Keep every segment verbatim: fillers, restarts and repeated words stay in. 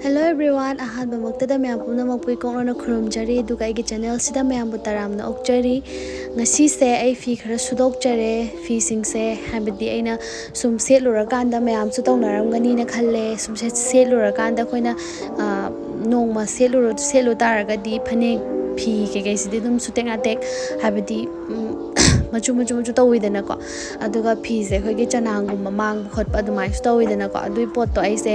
Hello everyone, ꯑꯍꯥꯟꯕꯃꯛꯇꯗ ꯃꯌꯥꯝ ꯄꯨꯝꯅꯃꯛꯄꯨ ꯏꯀꯣꯛꯅꯅ ꯈꯨꯔꯨꯝꯖꯔꯤ, ꯑꯗꯨꯒ ꯑꯩꯒꯤ ꯆꯦꯅꯦꯜꯁꯤꯗ ꯃꯌꯥꯝꯕꯨ ꯇꯔꯥꯝꯅ ꯑꯣꯛꯆꯔꯤ꯫ ꯉꯁꯤꯁꯦ ꯑꯩ ꯐꯤ ꯈꯔ ꯁꯨꯗꯣꯛꯆꯔꯦ꯫ ꯐꯤꯁꯤꯡꯁꯦ, ꯍꯥꯏꯕꯗꯤ ꯑꯩꯅ ꯁꯨꯝ ꯁꯦꯠꯂꯨꯔꯀꯥꯟꯗ ꯃꯌꯥꯝꯁꯨ ꯇꯧꯅꯔꯝꯒꯅꯤꯅ ꯈꯜꯂꯦ꯫ ꯁꯨꯝ ꯁꯦꯠ-, ꯁꯦꯠꯂꯨꯔꯀꯥꯟꯗ ꯑꯩꯈꯣꯏꯅ, ꯑ, ꯅꯣꯡꯃ ꯁꯦꯠꯂꯨꯔ-, ꯁꯦꯠꯂꯨ ꯇꯥꯔꯒꯗꯤ ꯐꯅꯦꯛ ꯐꯤ ꯀꯩꯀꯩꯁꯤꯗꯤ ꯑꯗꯨꯝ ꯁꯨꯇꯦꯛ ꯅꯥꯇꯦꯛ, ꯍꯥꯏꯕꯗꯤ, ꯎꯝ, ꯃꯆꯨ ꯃꯆꯨ ꯃꯆꯨ ꯇꯧꯋꯤꯗꯅꯀꯣ꯫ ꯑꯗꯨꯒ ꯐꯤꯁꯦ ꯑꯩꯈꯣꯏꯒꯤ ꯆꯅꯥꯡꯒꯨꯝꯕ ꯃꯥꯡꯕ ꯈꯣꯠꯄ ꯑꯗꯨꯃꯥꯏꯅꯁꯨ ꯇꯧꯋꯤꯗꯅꯀꯣ꯫ ꯑꯗꯨꯒꯤ ꯄꯣꯠꯇꯣ ꯑꯩꯁꯦ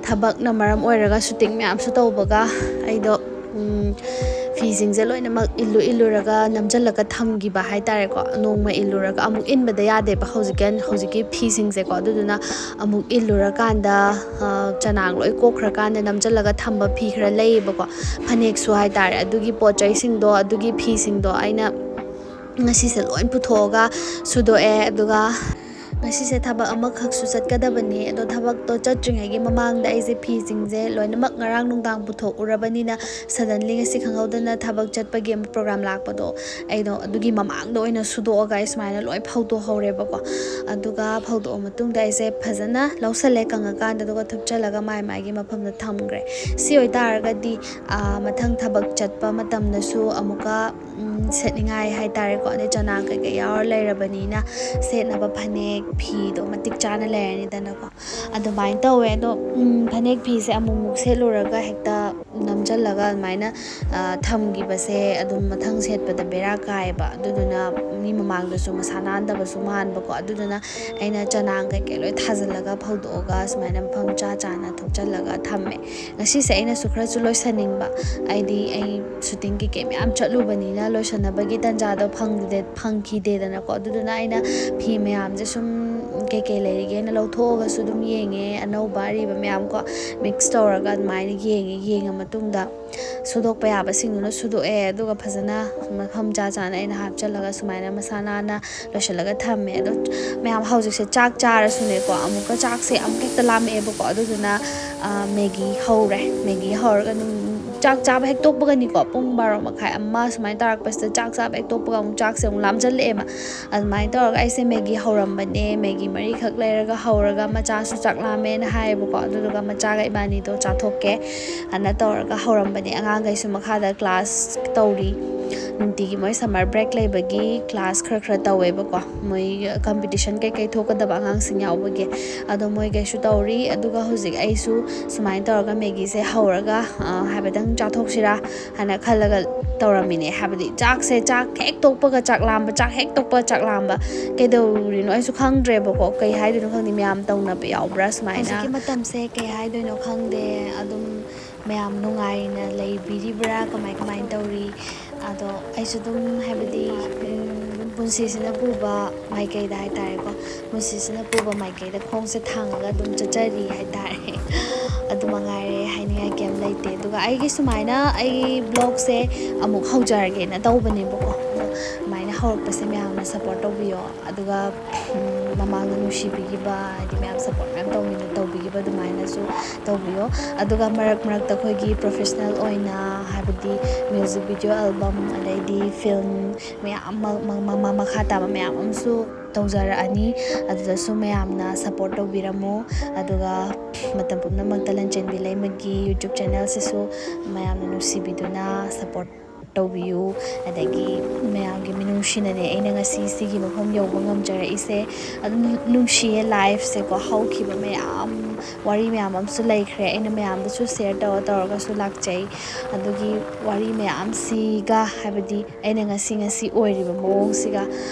ꯊꯕꯛꯅ ꯃꯔꯝ ꯑꯣꯏꯔꯒ ꯁꯨꯇꯤꯡ ꯃꯌꯥꯝꯁꯨ ꯇꯧꯕꯒ ꯑꯩꯗꯣ, ꯎꯝ, ꯐꯤꯁꯤꯡꯁꯦ ꯂꯣꯏꯅꯃꯛ ꯏꯜꯂꯨ ꯏꯜꯂꯨꯔꯒ ꯅꯝꯁꯤꯜꯂꯒ ꯊꯝꯈꯤꯕ ꯍꯥꯏꯇꯥꯔꯦꯀꯣ꯫ ꯅꯣꯡꯃ ꯏꯜꯂꯨꯔꯒ ꯑꯃꯨꯛ ꯏꯟꯕꯗ ꯌꯥꯗꯦꯕ꯫ ꯍꯧꯖꯤꯛꯀꯥꯟ, ꯍꯧꯖꯤꯛꯀꯤ ꯐꯤꯁꯤꯡꯁꯦꯀꯣ꯫ ꯑꯗꯨꯗꯨꯅ ꯑꯃꯨꯛ ꯏꯜꯂꯨꯔꯀꯥꯟꯗ, ꯑ, ꯆꯅꯥꯡ ꯂꯣꯏ ꯀꯣꯛꯈ꯭ꯔꯀꯥꯟꯗ ꯅꯝꯁꯤꯜꯂꯒ ꯊꯝꯕ ꯐꯤ ꯈꯔ ꯂꯩꯌꯦꯕꯀꯣ, ꯐꯅꯦꯛꯁꯨ ꯍꯥꯏꯇꯥꯔꯦ꯫ ꯑꯗꯨꯒꯤ ꯄꯣꯠ ꯆꯩꯁꯤꯡꯗꯣ, ꯑꯗꯨꯒꯤ ꯐꯤꯁꯤꯡꯗꯣ ꯑꯩꯅ ꯉꯁꯤꯁꯦ ꯂꯣꯏ ꯄꯨꯊꯣꯛꯑꯒ ꯁꯨꯗꯣꯛꯑꯦ꯫ ꯑꯗꯨꯒ ꯉꯁꯤꯁꯦ ꯊꯕꯛ ꯑꯃꯈꯛꯁꯨ ꯆꯠꯀꯗꯕꯅꯤ꯫ ꯑꯗꯣ ꯊꯕꯛꯇꯣ ꯆꯠꯇ꯭ꯔꯤꯉꯩꯒꯤ ꯃꯃꯥꯡꯗ ꯑꯩꯁꯦ ꯐꯤꯁꯤꯡꯁꯦ ꯂꯣꯏꯅꯃꯛ ꯉꯔꯥꯡ ꯅꯨꯡꯗꯥꯡ ꯄꯨꯊꯣꯛꯎꯔꯕꯅꯤꯅ, suddenly ꯉꯁꯤ ꯈꯪꯍꯧꯗꯅ ꯊꯕꯛ ꯆꯠꯄꯒꯤ ꯑꯃ program ꯂꯥꯛꯄꯗꯣ, ꯑꯩꯗꯣ ꯑꯗꯨꯒꯤ ꯃꯃꯥꯡꯗ ꯑꯣꯏꯅ ꯁꯨꯗꯣꯛꯑꯒ ꯑꯩ ꯁꯨꯃꯥꯏꯅ ꯂꯣꯏ ꯐꯧꯗꯣꯛꯍꯧꯔꯦꯕꯀꯣ꯫ ꯑꯗꯨꯒ ꯐꯧꯗꯣꯛꯑ ꯃꯇꯨꯡꯗ ꯑꯩꯁꯦ ꯐꯖꯅ ꯂꯧꯁꯜꯂꯦ ꯀꯪꯉꯀꯥꯟꯗ, ꯑꯗꯨꯒ ꯊꯨꯞꯆꯜꯂꯒ ꯃꯥꯏ ꯃꯥꯏꯒꯤ ꯃꯐꯝꯗ ꯊꯝꯈ꯭ꯔꯦ꯫ ꯁꯤ ꯑꯣꯏꯇꯥꯔꯒꯗꯤ, ꯑ, ꯃꯊꯪ ꯊꯕꯛ ꯆꯠꯄ ꯃꯇꯝꯗꯁꯨ ꯑꯃꯨꯛꯀ, ꯎꯝ, ꯁꯦꯠꯅꯤꯡꯉꯥꯏ ꯍꯥꯏꯇꯥꯔꯦꯀꯣ꯫ ꯑꯗꯩ ꯆꯅꯥꯡ ꯀꯩꯀꯩ ꯌꯥꯎꯔ ꯂꯩꯔꯕꯅꯤꯅ ꯁꯦꯠꯅꯕ ꯐꯅꯦꯛ ꯐꯤꯗꯣ ꯃꯇꯤꯛ ꯆꯥꯅ ꯂꯩꯔꯅꯤꯗꯅꯀꯣ꯫ ꯑꯗꯨꯃꯥꯏꯅ ꯇꯧꯋꯦ꯫ ꯑꯗꯣ, ꯎꯝ, ꯐꯅꯦꯛ ꯐꯤꯁꯦ ꯑꯃꯨꯛꯃꯨꯛ ꯁꯦꯠꯂꯨꯔꯒ ꯍꯦꯛꯇ ꯅꯝꯁꯤꯜꯂꯒ ꯑꯗꯨꯃꯥꯏꯅ, ꯑ, ꯊꯝꯈꯤꯕꯁꯦ ꯑꯗꯨꯝ ꯃꯊꯪ ꯁꯦꯠꯄꯗ ꯕꯦꯔꯥ ꯀꯥꯏꯌꯦꯕ꯫ ꯑꯗꯨꯗꯨꯅ ꯃꯤ ꯃꯃꯥꯡꯗꯁꯨ ꯃꯁꯥ ꯅꯥꯟꯗꯕꯁꯨ ꯃꯥꯟꯕꯀꯣ꯫ ꯑꯗꯨꯗꯨꯅ ꯑꯩꯅ ꯆꯅꯥꯡ ꯀꯩꯀꯩ ꯂꯣꯏ ꯊꯥꯖꯤꯜꯂꯒ ꯐꯧꯗꯣꯛꯑꯒ ꯁꯨꯃꯥꯏꯅ ꯃꯐꯝ ꯆꯥ ꯆꯥꯅ ꯊꯨꯞꯆꯜꯂꯒ ꯊꯝꯃꯦ꯫ ꯉꯁꯤꯁꯦ ꯑꯩꯅꯁꯨ ꯈꯔꯁꯨ ꯂꯣꯏꯁꯟꯅꯤꯡꯕ, ꯍꯥꯏꯗꯤ ꯑꯩ ꯁꯨꯇꯤꯡ ꯀꯩꯀꯩ ꯃꯌꯥꯝ ꯆꯠꯂꯨꯕꯅꯤꯅ ꯂꯣꯏꯁꯟꯅꯕꯒꯤ ꯇꯟꯖꯥꯗꯣ ꯐꯪꯗꯦ, ꯐꯪꯈꯤꯗꯦꯗꯅꯀꯣ꯫ ꯑꯗꯨꯗꯨꯅ ꯑꯩꯅ ꯐꯤ ꯃꯌꯥꯝꯁꯦ ꯁꯨꯝ ꯀꯩꯀꯩ ꯂꯩꯔꯤꯒꯦꯅ ꯂꯧꯊꯣꯛꯑꯒꯁꯨ ꯑꯗꯨꯝ ꯌꯦꯡꯉꯦ, ꯑꯅꯧꯕ ꯑꯔꯤꯕ ꯃꯌꯥꯝ ꯀꯣ, mix ꯇꯧꯔꯒ ꯑꯗꯨꯃꯥꯏꯅ ꯌꯦꯡꯉꯦ꯫ ꯌꯦꯡꯉ ꯃꯇꯨꯡꯗ ꯁꯨꯗꯣꯛꯄ ꯌꯥꯕꯁꯤꯡꯗꯨꯅ ꯁꯨꯗꯣꯛꯑꯦ, ꯑꯗꯨꯒ ꯐꯖꯅ ꯃꯐꯝ ꯆꯥ ꯆꯥꯅ ꯑꯩꯅ ꯍꯥꯞꯆꯜꯂꯒ ꯁꯨꯃꯥꯏꯅ ꯃꯁꯥ ꯅꯥꯟꯅ ꯂꯣꯏꯁꯤꯜꯂꯒ ꯊꯝꯃꯦ꯫ ꯑꯗꯣ ꯃꯌꯥꯝ ꯍꯧꯖꯤꯛꯁꯦ ꯆꯥꯛ ꯆꯥꯔꯁꯨꯅꯦꯀꯣ, ꯑꯃꯨꯛꯀ ꯆꯥꯛꯁꯦ ꯑꯃꯨꯛ ꯍꯦꯛꯇ ꯂꯥꯝꯃꯛꯑꯦꯕꯀꯣ꯫ ꯑꯗꯨꯗꯨꯅ, ꯑ, ꯃꯦꯒꯤ ꯍꯧꯔꯦ꯫ ꯃꯦꯒꯤ ꯍꯧꯔꯒ ꯑꯗꯨꯝ ꯆꯥꯛ ꯆꯥꯕ ꯍꯦꯛ ꯇꯣꯛꯄꯒꯅꯤꯀꯣ, ꯄꯨꯡ ꯕꯥꯔꯣ ꯃꯈꯥꯏ ꯑꯃ ꯁꯨꯃꯥꯏꯅ ꯇꯥꯔꯛꯄꯁꯤꯗ ꯆꯥꯛ ꯆꯥꯕ ꯍꯦꯛ ꯇꯣꯛꯄꯒ ꯑꯃꯨꯛ ꯆꯥꯛꯁꯦ ꯑꯃꯨꯛ ꯂꯥꯝꯁꯤꯜꯂꯛꯑꯦꯕ꯫ ꯑꯗꯨꯃꯥꯏꯅ ꯇꯧꯔꯒ ꯑꯩꯁꯦ ꯃꯦꯒꯤ ꯍꯧꯔꯝꯕꯅꯦ꯫ ꯃꯦꯒꯤ ꯃꯔꯤꯈꯛ ꯂꯩꯔꯒ ꯍꯧꯔꯒ, ꯃꯆꯥꯁꯨ ꯆꯥꯛ ꯂꯥꯝꯃꯦꯅ ꯍꯥꯏꯌꯦꯕꯀꯣ, ꯑꯗꯨꯗꯨꯒ ꯃꯆꯥꯒ ꯏꯕꯥꯅꯤꯗꯣ ꯆꯥꯊꯣꯛꯀꯦ ꯑꯅ ꯇꯧꯔꯒ ꯍꯧꯔꯝꯕꯅꯦ꯫ ꯑꯉꯥꯡꯈꯩꯁꯨ ꯃꯈꯥꯗ ꯀ꯭ꯂꯥꯁ ꯇꯧꯔꯤ, ꯅꯨꯡꯇꯤꯒꯤ ꯃꯣꯏ ꯁꯝꯃꯔ ꯕ꯭ꯔꯦꯛ ꯂꯩꯕꯒꯤ ꯀ꯭ꯂꯥꯁ ꯈꯔ ꯈꯔ ꯇꯧꯋꯦꯕꯀꯣ, ꯃꯣꯏ ꯀꯝꯄꯤꯇꯤꯁꯟ ꯀꯩꯀꯩ ꯊꯣꯛꯀꯗꯕ ꯑꯉꯥꯡꯁꯤꯡ ꯌꯥꯎꯕꯒꯤ꯫ ꯑꯗꯣ ꯃꯣꯏꯈꯩꯁꯨ ꯇꯧꯔꯤ꯫ ꯑꯗꯨꯒ ꯍꯧꯖꯤꯛ ꯑꯩꯁꯨ ꯁꯨꯃꯥꯏꯅ ꯇꯧꯔꯒ ꯃꯦꯒꯤꯁꯦ ꯍꯧꯔꯒ, ꯑ, ꯍꯥꯏꯐꯦꯠꯇꯪ ꯆꯥꯊꯣꯛꯁꯤꯔꯥ ꯍꯥꯏꯅ ꯈꯜꯂꯒ ꯇꯧꯔꯝꯃꯤꯅꯦ꯫ ꯍꯥꯏꯕꯗꯤ ꯆꯥꯛꯁꯦ, ꯆꯥꯛ ꯍꯦꯛ ꯇꯣꯛꯄꯒ ꯆꯥꯛ ꯂꯥꯝꯕ, ꯆꯥꯛ ꯍꯦꯛ ꯇꯣꯛꯄꯒ ꯆꯥꯛ ꯂꯥꯝꯕ꯫ ꯀꯩꯗꯧꯔꯤꯅꯣ ꯑꯩꯁꯨ ꯈꯪꯗ꯭ꯔꯦꯕꯀꯣ, ꯀꯩ ꯍꯥꯏꯗꯣꯏꯅꯣ ꯈꯪꯗꯦ꯫ ꯃꯌꯥꯝ ꯇꯧꯅꯕ ꯌꯥꯎꯕ꯭ꯔꯥ ꯁꯨꯃꯥꯏꯅ? ꯍꯧꯖꯤꯛꯀꯤ ꯃꯇꯝꯁꯦ ꯀꯩ ꯍꯥꯏꯗꯣꯏꯅꯣ ꯈꯪꯗꯦ꯫ ꯑꯗꯨꯝ ꯃꯌꯥꯝ ꯅꯨꯡꯉꯥꯏꯅ ꯂꯩꯕꯤꯔꯤꯕ꯭ꯔꯥ, ꯀꯃꯥꯏ ꯀꯃꯥꯏꯅ ꯇꯧꯔꯤ? ꯑꯗꯣ ꯑꯩꯁꯨ ꯑꯗꯨꯝ, ꯍꯥꯏꯕꯗꯤ, ꯎꯝ, ꯄꯨꯟꯁꯤꯁꯤꯅ ꯄꯨꯕ ꯃꯥꯏꯀꯩꯗ ꯍꯥꯏꯇꯥꯔꯦꯀꯣ, ꯄꯨꯟꯁꯤꯁꯤꯅ ꯄꯨꯕ ꯃꯥꯏꯀꯩꯗ ꯈꯣꯡꯁꯦ ꯊꯥꯡꯉꯒ ꯑꯗꯨꯝ ꯆꯠꯆꯔꯤ ꯍꯥꯏꯇꯥꯔꯦ꯫ ꯑꯗꯨ ꯃꯉꯥꯏꯔꯦ, ꯍꯥꯏꯅꯤꯡꯉꯥꯏ ꯀꯩꯝ ꯂꯩꯇꯦ꯫ ꯑꯗꯨꯒ ꯑꯩꯒꯤ ꯁꯨꯃꯥꯏꯅ ꯑꯩꯒꯤ ꯕ꯭ꯂꯣꯒꯁꯦ ꯑꯃꯨꯛ ꯍꯧꯖꯔꯒꯦꯅ ꯇꯧꯕꯅꯦꯕꯀꯣ꯫ ꯑꯗꯣ ꯑꯗꯨꯃꯥꯏꯅ ꯍꯧꯔꯛꯄꯁꯦ ꯃꯌꯥꯝꯅ ꯁꯞꯄꯣꯔꯠ ꯇꯧꯕꯤꯌꯣ꯫ ꯑꯗꯨꯒ, ꯎꯝ, ꯃꯃꯥꯡꯗ ꯅꯨꯡꯁꯤꯕꯤꯈꯤꯕ, ꯍꯥꯏꯗꯤ ꯃꯌꯥꯝ ꯁꯞꯄꯣꯔꯠ ꯃꯌꯥꯝ ꯇꯧꯃꯤꯟꯅ-, ꯇꯧꯕꯤꯈꯤꯕ ꯑꯗꯨꯃꯥꯏꯅꯁꯨ ꯇꯧꯕꯤꯌꯣ꯫ ꯑꯗꯨꯒ ꯃꯔꯛ ꯃꯔꯛꯇ ꯑꯩꯈꯣꯏꯒꯤ ꯄ꯭ꯔꯣꯐꯦꯁꯅꯦꯜ ꯑꯣꯏꯅ, ꯍꯥꯏꯕꯗꯤ ꯃ꯭ꯌꯨꯖꯤꯛ ꯚꯤꯗꯤꯑꯣ ꯑꯦꯜꯕꯝ, ꯑꯗꯩꯗꯤ ꯐꯤꯂꯝ ꯃꯌꯥꯝ ꯑꯃ, ꯃ-, ꯃ-, ꯃ-, ꯃꯈꯥ ꯇꯥꯕ ꯃꯌꯥꯝ ꯑꯃꯁꯨ ꯇꯧꯖꯔꯛꯑꯅꯤ꯫ ꯑꯗꯨꯗꯁꯨ ꯃꯌꯥꯝꯅ ꯁꯞꯄꯣꯔꯠ ꯇꯧꯕꯤꯔꯝꯃꯨ꯫ ꯑꯗꯨꯒ ꯃꯇꯝ ꯄꯨꯝꯅꯃꯛꯇ ꯂꯟꯆꯦꯟꯕꯤ ꯂꯩꯃꯒꯤ YouTube ꯆꯦꯅꯦꯜꯁꯤꯁꯨ ꯃꯌꯥꯝꯅ ꯅꯨꯡꯁꯤꯕꯤꯗꯨꯅ ꯁꯞꯄꯣꯔꯠ ꯇꯧꯕꯤꯌꯨ꯫ ꯑꯗꯒꯤ ꯃꯌꯥꯝꯒꯤ ꯃꯤꯅꯨꯡꯁꯤꯅꯅꯦ ꯑꯩꯅ ꯉꯁꯤ ꯁꯤꯒꯤ ꯃꯐꯝ ꯌꯧꯕ ꯉꯝꯖꯔꯛꯏꯁꯦ꯫ ꯑꯗꯨꯝ ꯅꯨꯡꯁꯤꯌꯦ ꯂꯥꯏꯐꯁꯦꯀꯣ, ꯍꯧꯈꯤꯕ ꯃꯌꯥꯝ, ꯋꯥꯔꯤ ꯃꯌꯥꯝ ꯑꯃꯁꯨ ꯂꯩꯈ꯭ꯔꯦ꯫ ꯑꯩꯅ ꯃꯌꯥꯝꯗꯁꯨ ꯁꯤꯌꯔ ꯇꯧꯔ ꯇꯧꯔꯒꯁꯨ ꯂꯥꯛꯆꯩ꯫ ꯑꯗꯨꯒꯤ ꯋꯥꯔꯤ ꯃꯌꯥꯝꯁꯤꯒ, ꯍꯥꯏꯕꯗꯤ ꯑꯩꯅ ꯉꯁꯤ, ꯉꯁꯤ ꯑꯣꯏꯔꯤꯕ ꯃꯑꯣꯡꯁꯤꯒ,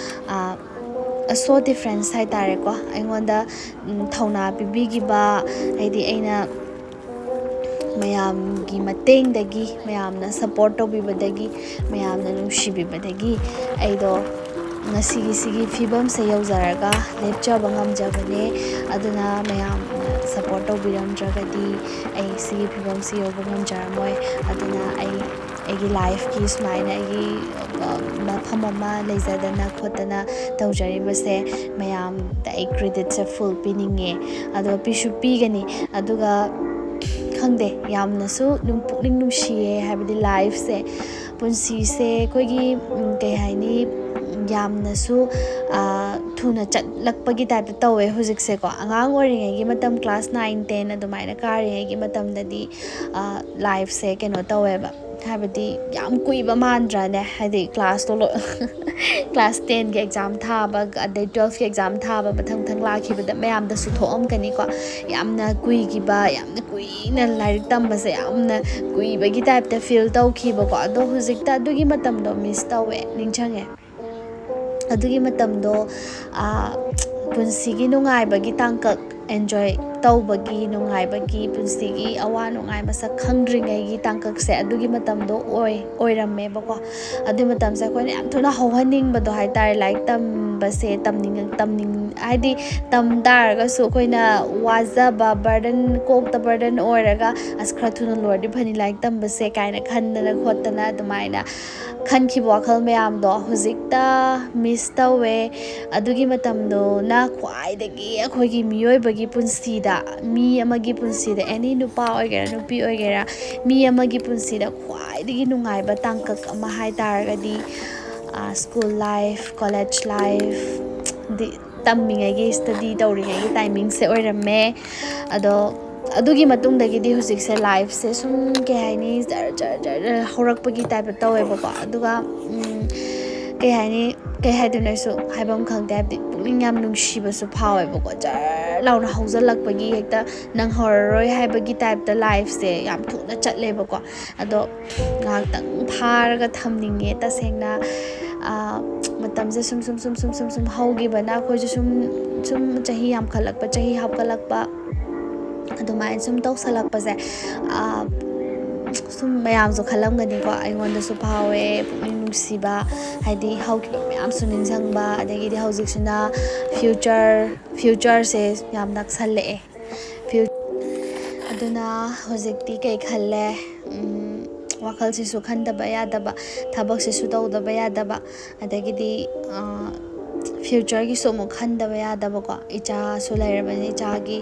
ꯑ, so difference ꯍꯥꯏꯇꯥꯔꯦꯀꯣ꯫ ꯑꯩꯉꯣꯟꯗ, ꯎꯝ, ꯊꯧꯅꯥ ꯄꯤꯕꯤꯈꯤꯕ, ꯍꯥꯏꯗꯤ ꯑꯩꯅ ꯃꯌꯥꯝꯒꯤ ꯃꯇꯦꯡꯗꯒꯤ, ꯃꯌꯥꯝꯅ ꯁꯞꯄꯣꯔꯠ ꯇꯧꯕꯤꯕꯗꯒꯤ, ꯃꯌꯥꯝꯅ ꯅꯨꯡꯁꯤꯕꯤꯕꯗꯒꯤ ꯑꯩꯗꯣ ꯉꯁꯤꯒꯤ ꯁꯤꯒꯤ ꯐꯤꯕꯝꯁꯦ ꯌꯧꯖꯔꯒ ꯂꯦꯞꯆꯕ ꯉꯝꯖꯕꯅꯦ꯫ ꯑꯗꯨꯅ ꯃꯌꯥꯝꯅ ꯁꯞꯄꯣꯔꯠ ꯇꯧꯕꯤꯔꯝꯗ꯭ꯔꯒꯗꯤ ꯑꯩ ꯁꯤꯒꯤ ꯐꯤꯕꯝꯁꯤ ꯌꯧꯕ ꯉꯝꯖꯔꯝꯃꯣꯏ꯫ ꯑꯗꯨꯅ ꯑꯩ, ꯑꯩꯒꯤ ꯂꯥꯏꯐꯀꯤ ꯁꯨꯃꯥꯏꯅ ꯑꯩꯒꯤ, ꯑ, ꯃꯐꯝ ꯑꯃ ꯂꯩꯖꯗꯅ ꯈꯣꯠꯇꯅ ꯇꯧꯖꯔꯤꯕꯁꯦ ꯃꯌꯥꯝꯗ ꯑꯩ ꯀ꯭ꯔꯦꯗꯤꯠꯁꯦ ꯐꯨꯜ ꯄꯤꯅꯤꯡꯉꯦ꯫ ꯑꯗꯣ ꯄꯤꯁꯨ ꯄꯤꯒꯅꯤ꯫ ꯑꯗꯨꯒ ꯈꯪꯗꯦ, ꯌꯥꯝꯅꯁꯨ ꯅꯨꯡ- ꯄꯨꯛꯅꯤꯡ ꯅꯨꯡꯁꯤꯌꯦ꯫ ꯍꯥꯏꯕꯗꯤ ꯂꯥꯏꯐꯁꯦ, ꯄꯨꯟꯁꯤꯁꯦ ꯑꯩꯈꯣꯏꯒꯤ, ꯎꯝ, ꯀꯩ ꯍꯥꯏꯅꯤ, ꯌꯥꯝꯅꯁꯨ, ꯑꯥ, ꯊꯨꯅ ꯆꯠꯂꯛꯄꯒꯤ ꯇꯥꯏꯞꯇ ꯇꯧꯋꯦ ꯍꯧꯖꯤꯛꯁꯦꯀꯣ꯫ ꯑꯉꯥꯡ ꯑꯣꯏꯔꯤꯉꯩꯒꯤ ꯃꯇꯝ, ꯀ꯭ꯂꯥꯁ ꯅꯥꯏꯟ, ꯇꯦꯟ ꯑꯗꯨꯃꯥꯏꯅ ꯀꯥꯔꯤꯉꯩꯒꯤ ꯃꯇꯝꯗꯗꯤ, ꯑꯥ, ꯂꯥꯏꯐꯁꯦ ꯀꯩꯅꯣ ꯇꯧꯋꯦꯕ, ꯍꯥꯏꯕꯗꯤ ꯌꯥꯝ ꯀꯨꯏꯕ ꯃꯥꯟꯗ꯭ꯔꯥꯅꯦ? ꯍꯥꯏꯗꯤ ꯀ꯭ꯂꯥꯁꯇꯣ ꯂꯣ- ꯀ꯭ꯂꯥꯁ ꯇꯦꯟꯒꯤ ꯑꯦꯛꯖꯥꯝ ꯊꯥꯕ, ꯑꯗꯩ ꯇꯨꯋꯦꯜꯐꯀꯤ ꯑꯦꯛꯖꯥꯝ ꯊꯥꯕ, ꯃꯊꯪ ꯃꯊꯪ ꯂꯥꯛꯈꯤꯕꯗ ꯃꯌꯥꯝꯗꯁꯨ ꯊꯣꯛꯑꯝꯒꯅꯤꯀꯣ꯫ ꯌꯥꯝꯅ ꯀꯨꯏꯈꯤꯕ, ꯌꯥꯝꯅ ꯀꯨꯏꯅ ꯂꯥꯏꯔꯤꯛ ꯇꯝꯕꯁꯦ ꯌꯥꯝꯅ ꯀꯨꯏꯕꯒꯤ ꯇꯥꯏꯞꯇ ꯐꯤꯜ ꯇꯧꯈꯤꯕꯀꯣ꯫ ꯑꯗꯣ ꯍꯧꯖꯤꯛꯇ ꯑꯗꯨꯒꯤ ꯃꯇꯝꯗꯣ ꯃꯤꯁ ꯇꯧꯋꯦ, ꯅꯤꯡꯁꯤꯡꯉꯦ꯫ ꯑꯗꯨꯒꯤ ꯃꯇꯝꯗꯣ, ꯑꯥ, ꯄꯨꯟꯁꯤꯒꯤ ꯅꯨꯡꯉꯥꯏꯕꯒꯤ ꯇꯥꯡꯀꯛ, ꯑꯦꯟꯖꯣꯏ ꯇꯧꯕꯒꯤ, ꯅꯨꯡꯉꯥꯏꯕꯒꯤ, ꯄꯨꯟꯁꯤꯒꯤ ꯑꯋꯥ ꯅꯨꯡꯉꯥꯏ ꯃꯁꯛ ꯈꯪꯗ꯭ꯔꯤꯉꯩꯒꯤ ꯇꯥꯡꯀꯛꯁꯦ ꯑꯗꯨꯒꯤ ꯃꯇꯝꯗꯣ ꯑꯣꯏ ꯑꯣꯏꯔꯝꯃꯦꯕꯀꯣ꯫ ꯑꯗꯨꯒꯤ ꯃꯇꯝꯁꯦ ꯑꯩꯈꯣꯏꯅ ꯌꯥꯝ ꯊꯨꯅ ꯍꯧꯍꯟꯅꯤꯡꯕꯗꯣ ꯍꯥꯏꯇꯥꯔꯦ꯫ ꯂꯥꯏꯔꯤꯛ ꯇꯝꯕꯁꯦ ꯇꯝꯅꯤꯡ ꯇꯝꯅꯤꯡ ꯍꯥꯏꯗꯤ ꯇꯝ ꯇꯥꯔꯒꯁꯨ ꯑꯩꯈꯣꯏꯅ ꯋꯥꯖꯕ, ꯕꯔꯗꯟ, ꯀꯣꯛꯇ ꯕꯔꯗꯟ ꯑꯣꯏꯔꯒ, "ꯑꯁ, ꯈꯔ ꯊꯨꯅ ꯂꯣꯏꯔꯗꯤ ꯐꯅꯤ ꯂꯥꯏꯔꯤꯛ ꯇꯝꯕꯁꯦ" ꯀꯥꯏꯅ ꯈꯟꯗꯅ ꯈꯣꯠꯇꯅ ꯑꯗꯨꯃꯥꯏꯅ ꯈꯟꯈꯤꯕ ꯋꯥꯈꯜ ꯃꯌꯥꯝꯗꯣ ꯍꯧꯖꯤꯛꯇ ꯃꯤꯁ ꯇꯧꯋꯦ꯫ ꯑꯗꯨꯒꯤ ꯃꯇꯝꯗꯨꯅ ꯈ꯭ꯋꯥꯏꯗꯒꯤ ꯑꯩꯈꯣꯏꯒꯤ ꯃꯤꯑꯣꯏꯕꯒꯤ ꯄꯨꯟꯁꯤꯗ, ꯃꯤ ꯑꯃꯒꯤ ꯄꯨꯟꯁꯤꯗ, ꯑꯦꯅꯤ ꯅꯨꯄꯥ ꯑꯣꯏꯒꯦꯔꯥ ꯅꯨꯄꯤ ꯑꯣꯏꯒꯦꯔꯥ, ꯃꯤ ꯑꯃꯒꯤ ꯄꯨꯟꯁꯤꯗ ꯈ꯭ꯋꯥꯏꯗꯒꯤ ꯅꯨꯡꯉꯥꯏꯕ ꯇꯥꯡꯀꯛ ꯑꯃ ꯍꯥꯏ ꯇꯥꯔꯒꯗꯤ, ꯁ꯭ꯀꯨꯜ ꯂꯥꯏꯐ, ꯀꯣꯂꯦꯖ ꯂꯥꯏꯐ, ꯗꯤ ꯇꯝꯃꯤꯉꯩꯒꯤ, ꯁ꯭ꯇꯗꯤ ꯇꯧꯔꯤꯉꯩꯒꯤ ꯇꯥꯏꯃꯤꯡꯁꯦ ꯑꯣꯏꯔꯝꯃꯦ꯫ ꯑꯗꯣ ꯑꯗꯨꯒꯤ ꯃꯇꯨꯡꯗꯒꯤꯗꯤ ꯍꯧꯖꯤꯛꯁꯦ ꯂꯥꯏꯐꯁꯦ ꯁꯨꯝ, ꯀꯩ ꯍꯥꯏꯅꯤ, ꯖꯔ ꯖꯔ ꯖꯔ ꯖꯔ ꯍꯧꯔꯛꯄꯒꯤ ꯇꯥꯏꯞꯇ ꯇꯧꯋꯦꯕꯀꯣ꯫ ꯑꯗꯨꯒ, ꯎꯝ, ꯀꯩ ꯍꯥꯏꯅꯤ, ꯀꯩ ꯍꯥꯏꯗꯣꯏꯅꯣ ꯑꯩꯁꯨ ꯍꯥꯏꯐꯝ ꯈꯪꯗꯦ꯫ ꯍꯥꯏꯕꯗꯤ ꯄꯨꯛꯅꯤꯡ ꯌꯥꯝ ꯅꯨꯡꯁꯤꯕꯁꯨ ꯐꯥꯎꯋꯦꯕꯀꯣ꯫ ꯖꯔ ꯂꯥꯎꯅ ꯍꯧꯖꯤꯜꯂꯛꯄꯒꯤ, ꯍꯦꯛꯇ ꯅꯪꯍꯧꯔꯔꯣꯏ ꯍꯥꯏꯕꯒꯤ ꯇꯥꯏꯞꯇ ꯂꯥꯏꯐꯁꯦ ꯌꯥꯝ ꯊꯨꯅ ꯆꯠꯂꯦꯕꯀꯣ꯫ ꯑꯗꯣ ꯉꯥꯏꯍꯥꯛꯇꯪ ꯐꯥꯔꯒ ꯊꯝꯅꯤꯡꯉꯦ ꯇꯁꯦꯡꯅ꯫ ꯑꯥ, ꯃꯇꯝꯁꯦ ꯁꯨꯝ, ꯁꯨꯝ, ꯁꯨꯝ, ꯁꯨꯝ, ꯁꯨꯝ, ꯁꯨꯝ ꯍꯧꯈꯤꯕꯅ ꯑꯩꯈꯣꯏꯁꯨ ꯁꯨꯝ, ꯁꯨꯝ ꯆꯍꯤ ꯌꯥꯝꯈꯠꯂꯛꯄ, ꯆꯍꯤ ꯍꯥꯞꯀꯠꯂꯛꯄ, ꯑꯗꯨꯃꯥꯏꯅ ꯁꯨꯝ ꯇꯧꯁꯜꯂꯛꯄꯁꯦ, ꯑꯥ, ꯁꯨꯝ ꯃꯌꯥꯝꯁꯨ ꯈꯜꯂꯝꯒꯅꯤꯀꯣ, ꯑꯩꯉꯣꯟꯗꯁꯨ ꯐꯥꯎꯋꯦ ꯄꯨꯛꯅꯤꯡ ꯅꯨꯡꯁꯤꯕ, ꯍꯥꯏꯗꯤ ꯍꯧꯈꯤꯕ ꯃꯌꯥꯝꯁꯨ ꯅꯤꯡꯁꯤꯡꯕ, ꯑꯗꯒꯤꯗꯤ ꯍꯧꯖꯤꯛꯁꯤꯅ ꯐ꯭ꯌꯨꯆꯔ, ꯐ꯭ꯌꯨꯆꯔꯁꯦ ꯌꯥꯝ ꯅꯛꯁꯜꯂꯛꯑꯦ꯫ ꯐ꯭ꯌꯨ-, ꯑꯗꯨꯅ ꯍꯧꯖꯤꯛꯇꯤ ꯀꯩ ꯈꯜꯂꯦ? ꯎꯝ, ꯋꯥꯈꯜꯁꯤꯁꯨ ꯈꯟꯗꯕ ꯌꯥꯗꯕ, ꯊꯕꯛꯁꯤꯁꯨ ꯇꯧꯗꯕ ꯌꯥꯗꯕ, ꯑꯗꯒꯤꯗꯤ, ꯑꯥ, ꯐ꯭ꯌꯨꯆꯔꯒꯤꯁꯨ ꯑꯃꯨꯛ ꯈꯟꯗꯕ ꯌꯥꯗꯕꯀꯣ꯫ ꯏꯆꯥꯁꯨ ꯂꯩꯔꯕꯅꯤꯅ ꯏꯆꯥꯒꯤ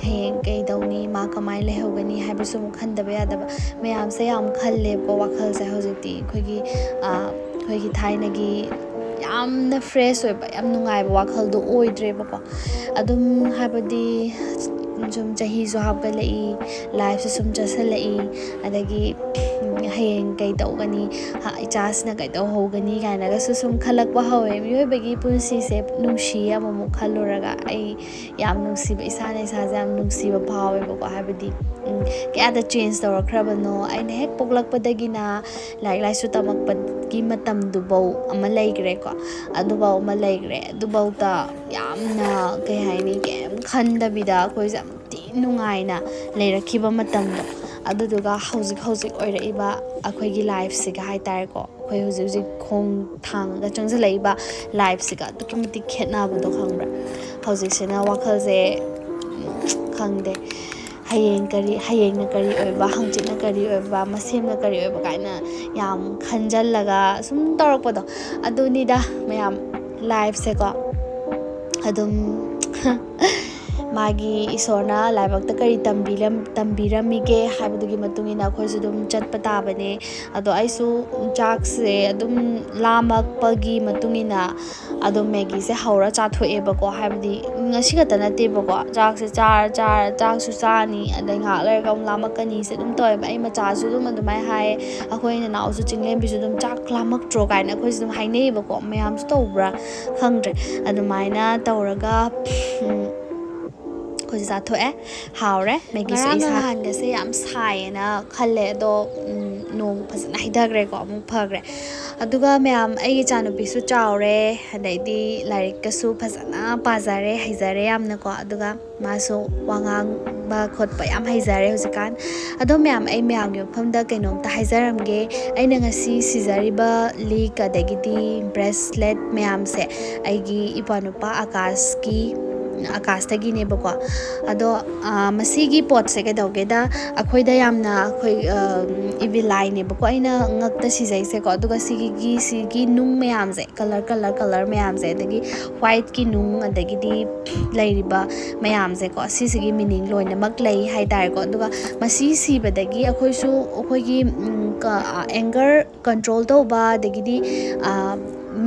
ꯍꯌꯦꯡ ꯀꯩꯗꯧꯅꯤ, ꯃꯥ ꯀꯃꯥꯏꯅ ꯂꯩꯍꯧꯒꯅꯤ ꯍꯥꯏꯕꯁꯨ ꯑꯃꯨꯛ ꯈꯟꯗꯕ ꯌꯥꯗꯕ꯫ ꯃꯌꯥꯝꯁꯦ ꯌꯥꯝ ꯈꯜꯂꯦꯕꯀꯣ ꯋꯥꯈꯜꯁꯦ ꯍꯧꯖꯤꯛꯇꯤ꯫ ꯑꯩꯈꯣꯏꯒꯤ ꯑꯩꯈꯣꯏꯒꯤ ꯊꯥꯏꯅꯒꯤ ꯌꯥꯝꯅ ꯐ꯭ꯔꯦꯁ ꯑꯣꯏꯕ, ꯌꯥꯝ ꯅꯨꯡꯉꯥꯏꯕ ꯋꯥꯈꯜꯗꯣ ꯑꯣꯏꯗ꯭ꯔꯦꯕꯀꯣ꯫ ꯑꯗꯨꯝ ꯍꯥꯏꯕꯗꯤ ꯁꯨꯝ ꯆꯍꯤꯁꯨ ꯍꯥꯞꯀꯠꯂꯛꯏ, ꯂꯥꯏꯐꯁꯨ ꯁꯨꯝ ꯆꯠꯁꯤꯜꯂꯛꯏ, ꯑꯗꯒꯤ ꯍꯌꯦꯡ ꯀꯩ ꯇꯧꯒꯅꯤ, ꯏꯆꯥꯁꯤꯅ ꯀꯩꯗꯧꯍꯧꯒꯅꯤ ꯀꯥꯏꯅꯒꯁꯨ ꯁꯨꯝ ꯈꯜꯂꯛꯄ ꯍꯧꯋꯦ꯫ ꯃꯤꯑꯣꯏꯕꯒꯤ ꯄꯨꯟꯁꯤꯁꯦ ꯅꯨꯡꯁꯤꯌꯦ ꯑꯃꯨꯛꯃꯨꯛ ꯈꯜꯂꯨꯔꯒ꯫ ꯑꯩ ꯌꯥꯝ ꯅꯨꯡꯁꯤꯕ, ꯏꯁꯥꯅ ꯏꯁꯥꯁꯦ ꯌꯥꯝ ꯅꯨꯡꯁꯤꯕ ꯐꯥꯎꯋꯦꯕꯀꯣ꯫ ꯍꯥꯏꯕꯗꯤ ꯀꯌꯥꯗ ꯆꯦꯟꯖ ꯇꯧꯔꯛꯈ꯭ꯔꯕꯅꯣ꯫ ꯑꯩꯅ ꯍꯦꯛ ꯄꯣꯛꯂꯛꯄꯗꯒꯤꯅ ꯂꯥꯏꯔꯤꯛ ꯂꯥꯏꯁꯨ ꯇꯝꯃꯛꯄꯒꯤ ꯃꯇꯝꯗꯨꯐꯧ ꯑꯃ ꯂꯩꯈ꯭ꯔꯦꯀꯣ꯫ ꯑꯗꯨꯐꯧ ꯑꯃ ꯂꯩꯈ꯭ꯔꯦ꯫ ꯑꯗꯨꯐꯧꯗ ꯌꯥꯝꯅ, ꯀꯩ ꯍꯥꯏꯅꯤ, ꯀꯩꯝ ꯈꯟꯗꯕꯤꯗ ꯑꯩꯈꯣꯏꯁꯦ ꯌꯥꯝ ꯊꯤ ꯅꯨꯡꯉꯥꯏꯅ ꯂꯩꯔꯛꯈꯤꯕ ꯃꯇꯝꯗꯣ꯫ ꯑꯗꯨꯗꯨꯒ ꯍꯧꯖꯤꯛ ꯍꯧꯖꯤꯛ ꯑꯣꯏꯔꯛꯏꯕ ꯑꯩꯈꯣꯏꯒꯤ ꯂꯥꯏꯐꯁꯤꯒ ꯍꯥꯏꯇꯥꯔꯦꯀꯣ, ꯑꯩꯈꯣꯏ ꯍꯧꯖꯤꯛ ꯍꯧꯖꯤꯛ ꯈꯣꯡ ꯊꯥꯡꯉꯒ ꯆꯪꯁꯤꯜꯂꯛꯏꯕ ꯂꯥꯏꯐꯁꯤꯒ ꯑꯗꯨꯛꯀꯤ ꯃꯇꯤꯛ ꯈꯦꯠꯅꯕꯗꯣ ꯈꯪꯕ꯭ꯔꯥ? ꯍꯧꯖꯤꯛꯁꯤꯅ ꯋꯥꯈꯜꯁꯦ, ꯎꯝ, ꯈꯪꯗꯦ, ꯍꯌꯦꯡ ꯀꯔꯤ, ꯍꯌꯦꯡꯅ ꯀꯔꯤ ꯑꯣꯏꯕ, ꯍꯪꯆꯤꯠꯅ ꯀꯔꯤ ꯑꯣꯏꯕ, ꯃꯁꯦꯝꯅ ꯀꯔꯤ ꯑꯣꯏꯕ ꯀꯥꯏꯅ ꯌꯥꯝ ꯈꯟꯖꯜꯂꯒ ꯁꯨꯝ ꯇꯧꯔꯛꯄꯗꯣ꯫ ꯑꯗꯨꯅꯤꯗ ꯃꯌꯥꯝ, ꯂꯥꯏꯐꯁꯦꯀꯣ꯫ ꯑꯗꯨꯝ ꯃꯥꯒꯤ ꯏꯁꯣꯔꯅ ꯂꯥꯏꯕꯛꯇ ꯀꯔꯤ ꯇꯝꯕꯤꯔꯝ-, ꯇꯝꯕꯤꯔꯝꯃꯤꯒꯦ ꯍꯥꯏꯕꯗꯨꯒꯤ ꯃꯇꯨꯡ ꯏꯟꯅ ꯑꯩꯈꯣꯏꯁꯨ ꯑꯗꯨꯝ ꯆꯠꯄ ꯇꯥꯕꯅꯦ꯫ ꯑꯗꯣ ꯑꯩꯁꯨ ꯆꯥꯛꯁꯦ ꯑꯗꯨꯝ ꯂꯥꯝꯃꯛꯄꯒꯤ ꯃꯇꯨꯡ ꯏꯟꯅ ꯑꯗꯨꯝ ꯃꯦꯒꯤꯁꯦ ꯍꯧꯔ ꯆꯥꯊꯣꯛꯑꯦꯕꯀꯣ꯫ ꯍꯥꯏꯕꯗꯤ ꯉꯁꯤ ꯈꯛꯇ ꯅꯠꯇꯦꯕꯀꯣ, ꯆꯥꯛꯁꯦ ꯆꯥꯔ ꯆꯥꯔ ꯆꯥꯛꯁꯨ ꯆꯥꯔꯅꯤ, ꯑꯗꯩ ꯉꯥꯏꯍꯥꯛ ꯂꯩꯔꯒ ꯑꯃꯨꯛ ꯂꯥꯝꯃꯛꯀꯅꯤꯁꯦ ꯑꯗꯨꯝ ꯇꯧꯋꯦꯕ꯫ ꯑꯩ ꯃꯆꯥꯁꯨ ꯑꯗꯨꯝ ꯑꯗꯨꯃꯥꯏꯅ ꯍꯥꯏꯌꯦ, "ꯑꯩꯈꯣꯏ ꯅꯅꯥꯎꯁꯨ ꯆꯤꯡꯂꯦꯝꯕꯤꯁꯨ ꯑꯗꯨꯝ ꯆꯥꯛ ꯂꯥꯝꯃꯛꯇ꯭ꯔꯣ?" ꯀꯥꯏꯅ ꯑꯩꯈꯣꯏꯁꯨ ꯑꯗꯨꯝ ꯍꯥꯏꯅꯩꯌꯦꯕꯀꯣ꯫ ꯃꯌꯥꯝꯁꯨ ꯇꯧꯕ꯭ꯔꯥ ꯈꯪꯗ꯭ꯔꯦ꯫ ꯑꯗꯨꯃꯥꯏꯅ ꯇꯧꯔꯒ, ꯎꯝ, ꯑꯩꯈꯣꯏꯁꯨ ꯆꯥꯊꯣꯛꯑꯦ, ꯍꯥꯎꯔꯦ꯫ ꯃꯦꯒꯤꯁꯨ ꯉꯔꯥꯡ ꯑꯩ ꯁꯥ- ꯅꯍꯥꯟꯒꯁꯦ ꯌꯥꯝ ꯁꯥꯏꯌꯦꯅ ꯈꯜꯂꯦ, ꯑꯗꯣ, ꯎꯝ, ꯅꯣꯡ ꯐꯖꯅ ꯍꯩꯊꯈ꯭ꯔꯦꯀꯣ, ꯑꯃꯨꯛ ꯐꯈ꯭ꯔꯦ꯫ ꯑꯗꯨꯒ ꯃꯌꯥꯝ, ꯑꯩꯒꯤ ꯏꯆꯥꯅꯨꯄꯤꯁꯨ ꯆꯥꯎꯔꯦ, ꯑꯗꯩꯗꯤ ꯂꯥꯏꯔꯤꯛꯀꯁꯨ ꯐꯖꯅ ꯄꯥꯖꯔꯦ, ꯍꯩꯖꯔꯦ ꯌꯥꯝꯅꯀꯣ꯫ ꯑꯗꯨꯒ ꯃꯥꯁꯨ ꯋꯥ ꯉꯥꯡꯕ ꯈꯣꯠꯄ ꯌꯥꯝ ꯍꯩꯖꯔꯦ ꯍꯧꯖꯤꯛꯀꯥꯟ꯫ ꯑꯗꯣ ꯃꯌꯥꯝ, ꯑꯩ ꯃꯌꯥꯝꯒꯤ ꯃꯐꯝꯗ ꯀꯩꯅꯣꯝꯇ ꯍꯥꯏꯖꯔꯝꯒꯦ꯫ ꯑꯩꯅ ꯉꯁꯤ ꯁꯤꯖꯔꯤꯕ ꯂꯤꯛ ꯑꯗꯒꯤꯗꯤ ꯕ꯭ꯔꯦꯁꯂꯦꯠ ꯃꯌꯥꯝꯁꯦ ꯑꯩꯒꯤ ꯏꯄ꯭ꯋꯥꯅꯨꯄꯥ ꯑꯀꯥꯁꯀꯤ, ꯑꯀꯥꯁꯇꯒꯤꯅꯦꯕꯀꯣ꯫ ꯑꯗꯣ ꯃꯁꯤꯒꯤ ꯄꯣꯠꯁꯦ ꯀꯩꯗꯧꯒꯦꯗ, ꯑꯩꯈꯣꯏꯗ ꯌꯥꯝꯅ ꯑꯩꯈꯣꯏ ꯏꯚꯤꯜ ꯑꯥꯏꯅꯦꯕꯀꯣ ꯑꯩꯅ ꯉꯛꯇ ꯁꯤꯖꯩꯁꯦꯀꯣ꯫ ꯑꯗꯨꯒ ꯁꯤꯒꯤ ꯁꯤꯒꯤ ꯅꯨꯡ ꯃꯌꯥꯝꯁꯦ, ꯀꯂꯔ ꯀꯂꯔ ꯀꯂꯔ ꯃꯌꯥꯝꯁꯦ, ꯑꯗꯒꯤ ꯋꯥꯏꯠꯀꯤ ꯅꯨꯡ, ꯑꯗꯒꯤꯗꯤ ꯂꯩꯔꯤꯕ ꯃꯌꯥꯝꯁꯦꯀꯣ, ꯁꯤꯁꯤꯒꯤ ꯃꯤꯅꯤꯡ ꯂꯣꯏꯅꯃꯛ ꯂꯩ ꯍꯥꯏꯇꯥꯔꯦꯀꯣ꯫ ꯑꯗꯨꯒ ꯃꯁꯤ ꯁꯤꯕꯗꯒꯤ ꯑꯩꯈꯣꯏꯁꯨ ꯑꯩꯈꯣꯏꯒꯤ ꯑꯦꯡꯒꯔ ꯀꯟꯇ꯭ꯔꯣꯜ ꯇꯧꯕ, ꯑꯗꯒꯤꯗꯤ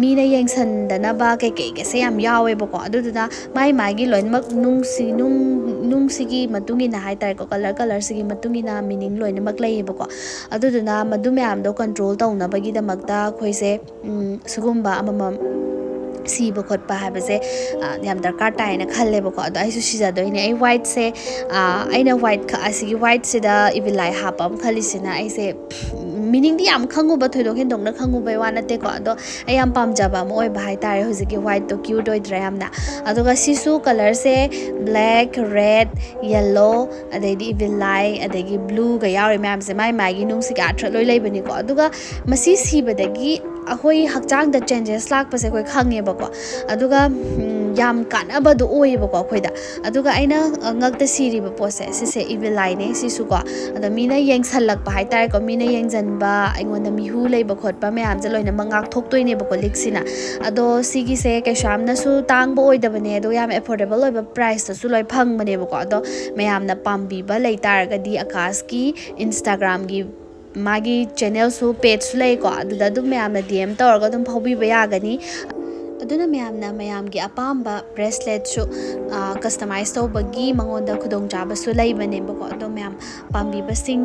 ꯃꯤꯅ ꯌꯦꯡꯁꯟꯗꯅꯕ ꯀꯩꯀꯩꯒꯁꯦ ꯌꯥꯝ ꯌꯥꯎꯋꯦꯕꯀꯣ꯫ ꯑꯗꯨꯗꯨꯅ ꯃꯥꯏ ꯃꯥꯒꯤ ꯂꯣꯏꯅꯃꯛ ꯅꯨꯡꯁꯤ ꯅꯨꯡ ꯅꯨꯡꯁꯤꯒꯤ ꯃꯇꯨꯡ ꯏꯟꯅ ꯍꯥꯏꯇꯥꯔꯦꯀꯣ, ꯀꯂꯔ ꯀꯂꯔꯁꯤꯒꯤ ꯃꯇꯨꯡ ꯏꯟꯅ ꯃꯤꯅꯤꯡ ꯂꯣꯏꯅꯃꯛ ꯂꯩꯌꯦꯕꯀꯣ꯫ ꯑꯗꯨꯗꯨꯅ ꯃꯗꯨ ꯃꯌꯥꯝꯗꯣ ꯀꯟꯇ꯭ꯔꯣꯜ ꯇꯧꯅꯕꯒꯤꯗꯃꯛꯇ ꯑꯩꯈꯣꯏꯁꯦ ꯁꯤꯒꯨꯝꯕ ꯑꯃꯃꯝ ꯁꯤꯕ ꯈꯣꯠꯄ ꯍꯥꯏꯕꯁꯦ ꯌꯥꯝ ꯗꯔꯀꯥꯔ ꯇꯥꯏꯌꯦꯅ ꯈꯜꯂꯦꯕꯀꯣ꯫ ꯑꯗꯣ ꯑꯩꯁꯨ ꯁꯤꯖꯗꯣꯏꯅꯦ꯫ ꯑꯩ ꯋꯥꯏꯠꯁꯦ ꯑꯩꯅ ꯋꯥꯏꯠ ꯑꯁꯤꯒꯤ ꯋꯥꯏꯠꯁꯤꯗ ꯏꯚꯤꯜ ꯑꯥꯏ ꯍꯥꯞꯄ ꯑꯃ ꯈꯜꯂꯤꯁꯤꯅ, ꯑꯩꯁꯦ ꯃꯤꯅꯤꯡꯗꯤ ꯌꯥꯝ ꯈꯪꯉꯨꯕ, ꯊꯣꯏꯗꯣꯛ ꯍꯦꯟꯗꯣꯛꯅ ꯈꯪꯉꯨꯕꯩ ꯋꯥ ꯅꯠꯇꯦꯀꯣ꯫ ꯑꯗꯣ ꯑꯩ ꯌꯥꯝ ꯄꯥꯝꯖꯕ ꯑꯃ ꯑꯣꯏꯕ ꯍꯥꯏꯇꯥꯔꯦ꯫ ꯍꯧꯖꯤꯛꯀꯤ ꯋꯥꯏꯠꯇꯣ ꯀ꯭ꯌꯨꯠ ꯑꯣꯏꯗ꯭ꯔꯥ ꯌꯥꯝꯅ? ꯑꯗꯨꯒ ꯁꯤꯁꯨ ꯀꯂꯔꯁꯦ ꯕ꯭ꯂꯦꯛ, ꯔꯦꯠ, ꯌꯦꯜꯂꯣ, ꯑꯗꯩꯗꯤ ꯏꯚꯤꯜ ꯑꯥꯏ, ꯑꯗꯒꯤ ꯕ꯭ꯂꯨꯒ ꯌꯥꯎꯔꯤ ꯃꯌꯥꯝꯁꯦ ꯃꯥꯏ ꯃꯥꯒꯤ ꯅꯨꯡꯁꯤꯒꯤ ꯑꯥꯔꯊ ꯂꯣꯏ ꯂꯩꯕꯅꯤꯀꯣ꯫ ꯑꯗꯨꯒ ꯃꯁꯤ ꯁꯤꯕꯗꯒꯤ ꯑꯩꯈꯣꯏ ꯍꯛꯆꯥꯡꯗ ꯆꯦꯟꯖꯦꯁ ꯂꯥꯛꯄꯁꯦ ꯑꯩꯈꯣꯏ ꯈꯪꯉꯦꯕꯀꯣ꯫ ꯑꯗꯨꯒ ꯌꯥꯝ ꯀꯥꯟꯅꯕꯗꯣ ꯑꯣꯏꯌꯦꯕꯀꯣ ꯑꯩꯈꯣꯏꯗ꯫ ꯑꯗꯨꯒ ꯑꯩꯅ ꯉꯛꯇ ꯁꯤꯔꯤꯕ ꯄꯣꯠꯁꯦ ꯁꯤꯁꯦ ꯏꯚꯤꯜ ꯑꯥꯏꯅꯦ ꯁꯤꯁꯨꯀꯣ꯫ ꯑꯗꯣ ꯃꯤꯅ ꯌꯦꯡꯁꯜꯂꯛꯄ ꯍꯥꯏꯇꯥꯔꯦꯀꯣ, ꯃꯤꯅ ꯌꯦꯡꯁꯤꯟꯕ, ꯑꯩꯉꯣꯟꯗ ꯃꯤꯍꯨ ꯂꯩꯕ ꯈꯣꯠꯄ ꯃꯌꯥꯝꯁꯦ ꯂꯣꯏꯅꯃꯛ ꯉꯥꯛꯊꯣꯛꯇꯣꯏꯅꯦꯕꯀꯣ ꯂꯤꯛꯁꯤꯅ꯫ ꯑꯗꯣ ꯁꯤꯒꯤꯁꯦ ꯀꯩꯁꯨ ꯌꯥꯝꯅꯁꯨ ꯇꯥꯡꯕ ꯑꯣꯏꯗꯕꯅꯦ, ꯑꯗꯣ ꯌꯥꯝ ꯑꯦꯐꯣꯔꯗꯦꯕꯜ ꯑꯣꯏꯕ ꯄ꯭ꯔꯥꯏꯁꯇꯁꯨ ꯂꯣꯏ ꯐꯪꯕꯅꯦꯕꯀꯣ꯫ ꯑꯗꯣ ꯃꯌꯥꯝꯅ ꯄꯥꯝꯕꯤꯕ ꯂꯩꯇꯥꯔꯒꯗꯤ ꯑꯀꯥꯁꯀꯤ ꯏꯟꯁꯇꯥꯒ꯭ꯔꯥꯝꯒꯤ ꯃꯥꯒꯤ ꯆꯦꯅꯦꯜꯁꯨ, ꯄꯦꯖꯁꯨ ꯂꯩꯀꯣ, ꯑꯗꯨꯗ ꯑꯗꯨꯝ ꯃꯌꯥꯝꯅ ꯗꯤ ꯑꯦꯝ ꯇꯧꯔꯒ ꯑꯗꯨꯝ ꯐꯥꯎꯕꯤꯕ ꯌꯥꯒꯅꯤ꯫ ꯑꯗꯨꯅ ꯃꯌꯥꯝꯅ ꯃꯌꯥꯝꯒꯤ ꯑꯄꯥꯝꯕ ꯕ꯭ꯔꯦꯁꯂꯦꯠꯁꯨ ꯀꯁꯇꯃꯥꯏꯁ ꯇꯧꯕꯒꯤ ꯃꯉꯣꯟꯗ ꯈꯨꯗꯣꯡꯆꯥꯕꯁꯨ ꯂꯩꯕꯅꯦꯕꯀꯣ꯫ ꯑꯗꯣ ꯃꯌꯥꯝ ꯄꯥꯝꯕꯤꯕꯁꯤꯡ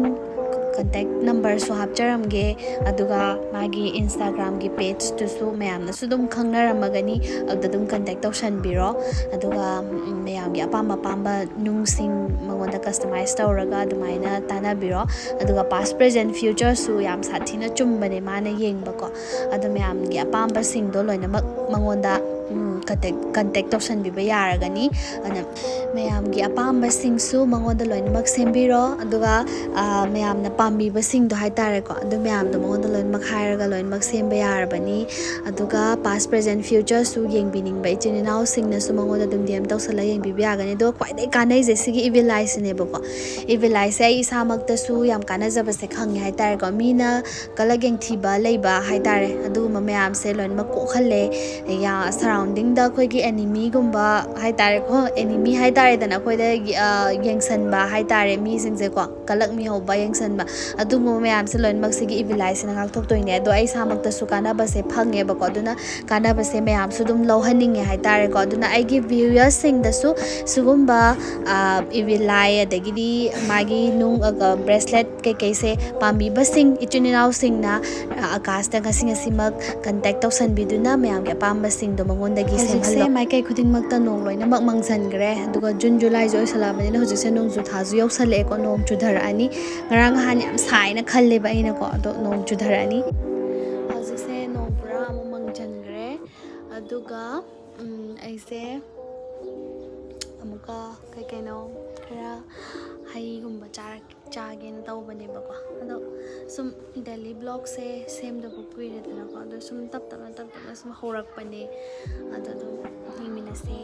ꯀꯟꯇꯦꯛ ꯅꯝꯕꯔꯁꯨ ꯍꯥꯞꯆꯔꯝꯒꯦ, ꯑꯗꯨꯒ ꯃꯥꯒꯤ ꯏꯟꯁꯇꯥꯒ꯭ꯔꯥꯝꯒꯤ ꯄꯦꯖꯇꯨꯁꯨ ꯃꯌꯥꯝꯅꯁꯨ ꯑꯗꯨꯝ ꯈꯪꯅꯔꯝꯃꯒꯅꯤ, ꯑꯗꯨꯗ ꯑꯗꯨꯝ ꯀꯟꯇꯦꯛ ꯇꯧꯁꯟꯕꯤꯔꯣ꯫ ꯑꯗꯨꯒ ꯃꯌꯥꯝꯒꯤ ꯑꯄꯥꯝꯕ ꯑꯄꯥꯝꯕ ꯅꯨꯡꯁꯤꯡ ꯃꯉꯣꯟꯗ ꯀꯁꯇꯃꯥꯏꯁ ꯇꯧꯔꯒ ꯑꯗꯨꯃꯥꯏꯅ ꯇꯥꯟꯅꯕꯤꯔꯣ꯫ ꯑꯗꯨꯒ past, present, futureꯁꯨ ꯌꯥꯝ ꯁꯥꯊꯤꯅ ꯆꯨꯝꯕꯅꯦ ꯃꯥꯅ ꯌꯦꯡꯕꯀꯣ꯫ ꯑꯗꯣ ꯃꯌꯥꯝꯒꯤ ꯑꯄꯥꯝꯕꯁꯤꯡꯗꯣ ꯂꯣꯏꯅꯃꯛ ꯃꯉꯣꯟꯗ ꯀꯟꯇꯦꯛ ꯀꯟꯇꯦꯛ ꯇꯧꯁꯟꯕꯤꯕ ꯌꯥꯔꯒꯅꯤ꯫ ꯑꯗꯨꯅ ꯃꯌꯥꯝꯒꯤ ꯑꯄꯥꯝꯕꯁꯤꯡꯁꯨ ꯃꯉꯣꯟꯗ ꯂꯣꯏꯅꯃꯛ ꯁꯦꯝꯕꯤꯔꯣ꯫ ꯑꯗꯨꯒ ꯃꯌꯥꯝꯅ ꯄꯥꯝꯕꯤꯕꯁꯤꯡꯗꯣ ꯍꯥꯏꯇꯥꯔꯦꯀꯣ, ꯑꯗꯨ ꯃꯌꯥꯝꯗꯣ ꯃꯉꯣꯟꯗ ꯂꯣꯏꯅꯃꯛ ꯍꯥꯏꯔꯒ ꯂꯣꯏꯅꯃꯛ ꯁꯦꯝꯕ ꯌꯥꯔꯕꯅꯤ꯫ ꯑꯗꯨꯒ past, present, futureꯁꯨ ꯌꯦꯡꯕꯤꯅꯤꯡꯕ ꯏꯆꯤꯟ ꯏꯅꯥꯎꯁꯤꯡꯅꯁꯨ ꯃꯉꯣꯟꯗ ꯑꯗꯨꯝ DM ꯇꯧꯁꯜꯂꯒ ꯌꯦꯡꯕꯤꯕ ꯌꯥꯒꯅꯤ꯫ ꯑꯗꯨꯒ ꯈ꯭ꯋꯥꯏꯗꯒꯤ ꯀꯥꯟꯅꯩꯁꯦ ꯁꯤꯒꯤ evil eyeꯁꯤꯅꯦꯕꯀꯣ꯫ Evil eyeꯁꯦ ꯑꯩ ꯏꯁꯥꯃꯛꯇꯁꯨ ꯌꯥꯝ ꯀꯥꯟꯅꯖꯕꯁꯦ ꯈꯪꯉꯦ ꯍꯥꯏꯇꯥꯔꯦꯀꯣ꯫ ꯃꯤꯅ ꯀꯂꯛ ꯌꯦꯡꯊꯤꯕ ꯂꯩꯕ ꯍꯥꯏꯇꯥꯔꯦ, ꯑꯗꯨꯒꯨꯝꯕ ꯃꯌꯥꯝꯁꯦ ꯂꯣꯏꯅꯃꯛ ꯀꯣꯛꯍꯜꯂꯦ꯫ Surroundingꯗ ꯑꯩꯈꯣꯏꯒꯤ enemyꯒꯨꯝꯕ ꯍꯥꯏꯇꯥꯔꯦꯀꯣ, enemy ꯍꯥꯏꯇꯥꯔꯦꯗꯅ, ꯑꯩꯈꯣꯏꯗ ꯌꯦꯡꯁꯟꯕ ꯍꯥꯏꯇꯥꯔꯦ, ꯃꯤꯁꯤꯡꯁꯦꯀꯣ, ꯀꯂꯛ ꯃꯤꯍꯧꯕ, ꯌꯦꯡꯁꯟꯕ, ꯑꯗꯨꯒꯨꯝꯕ ꯃꯌꯥꯝꯁꯦ ꯂꯣꯏꯅꯃꯛ ꯁꯤꯒꯤ evil eyeꯁꯤꯅ ꯉꯥꯛꯊꯣꯛꯇꯣꯏꯅꯦ꯫ ꯑꯗꯣ ꯑꯩ ꯏꯁꯥꯃꯛꯇꯁꯨ ꯀꯥꯟꯅꯕꯁꯦ ꯐꯪꯉꯦꯕꯀꯣ, ꯑꯗꯨꯅ ꯀꯥꯟꯅꯕꯁꯦ ꯃꯌꯥꯝꯁꯨ ꯑꯗꯨꯝ ꯂꯧꯍꯟꯅꯤꯡꯉꯦ ꯍꯥꯏꯇꯥꯔꯦꯀꯣ꯫ ꯑꯗꯨꯅ ꯑꯩꯒꯤ viewersꯁꯤꯡꯗꯁꯨ ꯁꯤꯒꯨꯝꯕ evil eye, ꯑꯗꯒꯤꯗꯤ ꯃꯥꯒꯤ ꯅꯨꯡ bracelet ꯀꯩꯀꯩꯁꯦ ꯄꯥꯝꯕꯤꯕꯁꯤꯡ ꯏꯆꯤꯟ ꯏꯅꯥꯎꯁꯤꯡꯅ ꯑꯀꯥꯁꯇ ꯉꯁꯤ ꯉꯁꯤꯃꯛ ꯀꯟꯇꯦꯛ ꯇꯧꯁꯟꯕꯤꯗꯨꯅ ꯃꯌꯥꯝꯒꯤ ꯑꯄꯥꯝꯕꯁꯤꯡꯗꯣ ꯃꯉꯣꯟꯗꯒꯤ ꯍꯧꯖꯤꯛꯁꯦ ꯁꯦꯝꯍꯜꯂꯣ꯫ ꯃꯥꯏꯀꯩ ꯈꯨꯗꯤꯡꯃꯛꯇ ꯅꯣꯡ ꯂꯣꯏꯅꯃꯛ ꯃꯪꯁꯤꯟꯈ꯭ꯔꯦ, ꯑꯗꯨꯒ ꯖꯨꯟ ꯖꯨꯂꯥꯏꯁꯨ ꯑꯣꯏꯁꯜꯂꯛꯑꯕꯅꯤꯅ ꯍꯧꯖꯤꯛꯁꯦ ꯅꯣꯡꯖꯨ ꯊꯥꯁꯨ ꯌꯧꯁꯜꯂꯛꯑꯦꯀꯣ, ꯅꯣꯡ ꯆꯨꯊꯔꯛꯑꯅꯤ꯫ ꯉꯔꯥꯡ ꯅꯍꯥꯟ ꯌꯥꯝ ꯁꯥꯏꯅ ꯈꯜꯂꯦꯕ ꯑꯩꯅꯀꯣ, ꯑꯗꯣ ꯅꯣꯡ ꯆꯨꯊꯔꯛꯑꯅꯤ꯫ ꯍꯧꯖꯤꯛꯁꯦ ꯅꯣꯡ ꯄꯨꯔꯥ ꯑꯃꯨꯛ ꯃꯪꯁꯤꯟꯈ꯭ꯔꯦ꯫ ꯑꯗꯨꯒ ꯑꯩꯁꯦ ꯑꯃꯨꯛꯀ ꯀꯩ ꯀꯩꯅꯣ ꯈꯔ ꯍꯩꯒꯨꯝꯕ ꯆꯥꯔꯛ ꯆꯥꯒꯦꯅ ꯇꯧꯕꯅꯦꯕꯀꯣ꯫ ꯑꯗꯣ ꯁꯨꯝ daily vlogꯁꯦ ꯁꯦꯝꯗꯕ ꯀꯨꯏꯔꯦꯗꯅꯀꯣ, ꯑꯗꯣ ꯁꯨꯝ ꯇꯞ ꯇꯞꯅ ꯇꯞ ꯇꯞꯅ ꯁꯨꯝ ꯍꯧꯔꯛꯄꯅꯦ꯫ ꯑꯗꯣ ꯑꯗꯨꯝ ꯌꯦꯡꯃꯤꯟꯅꯁꯦ꯫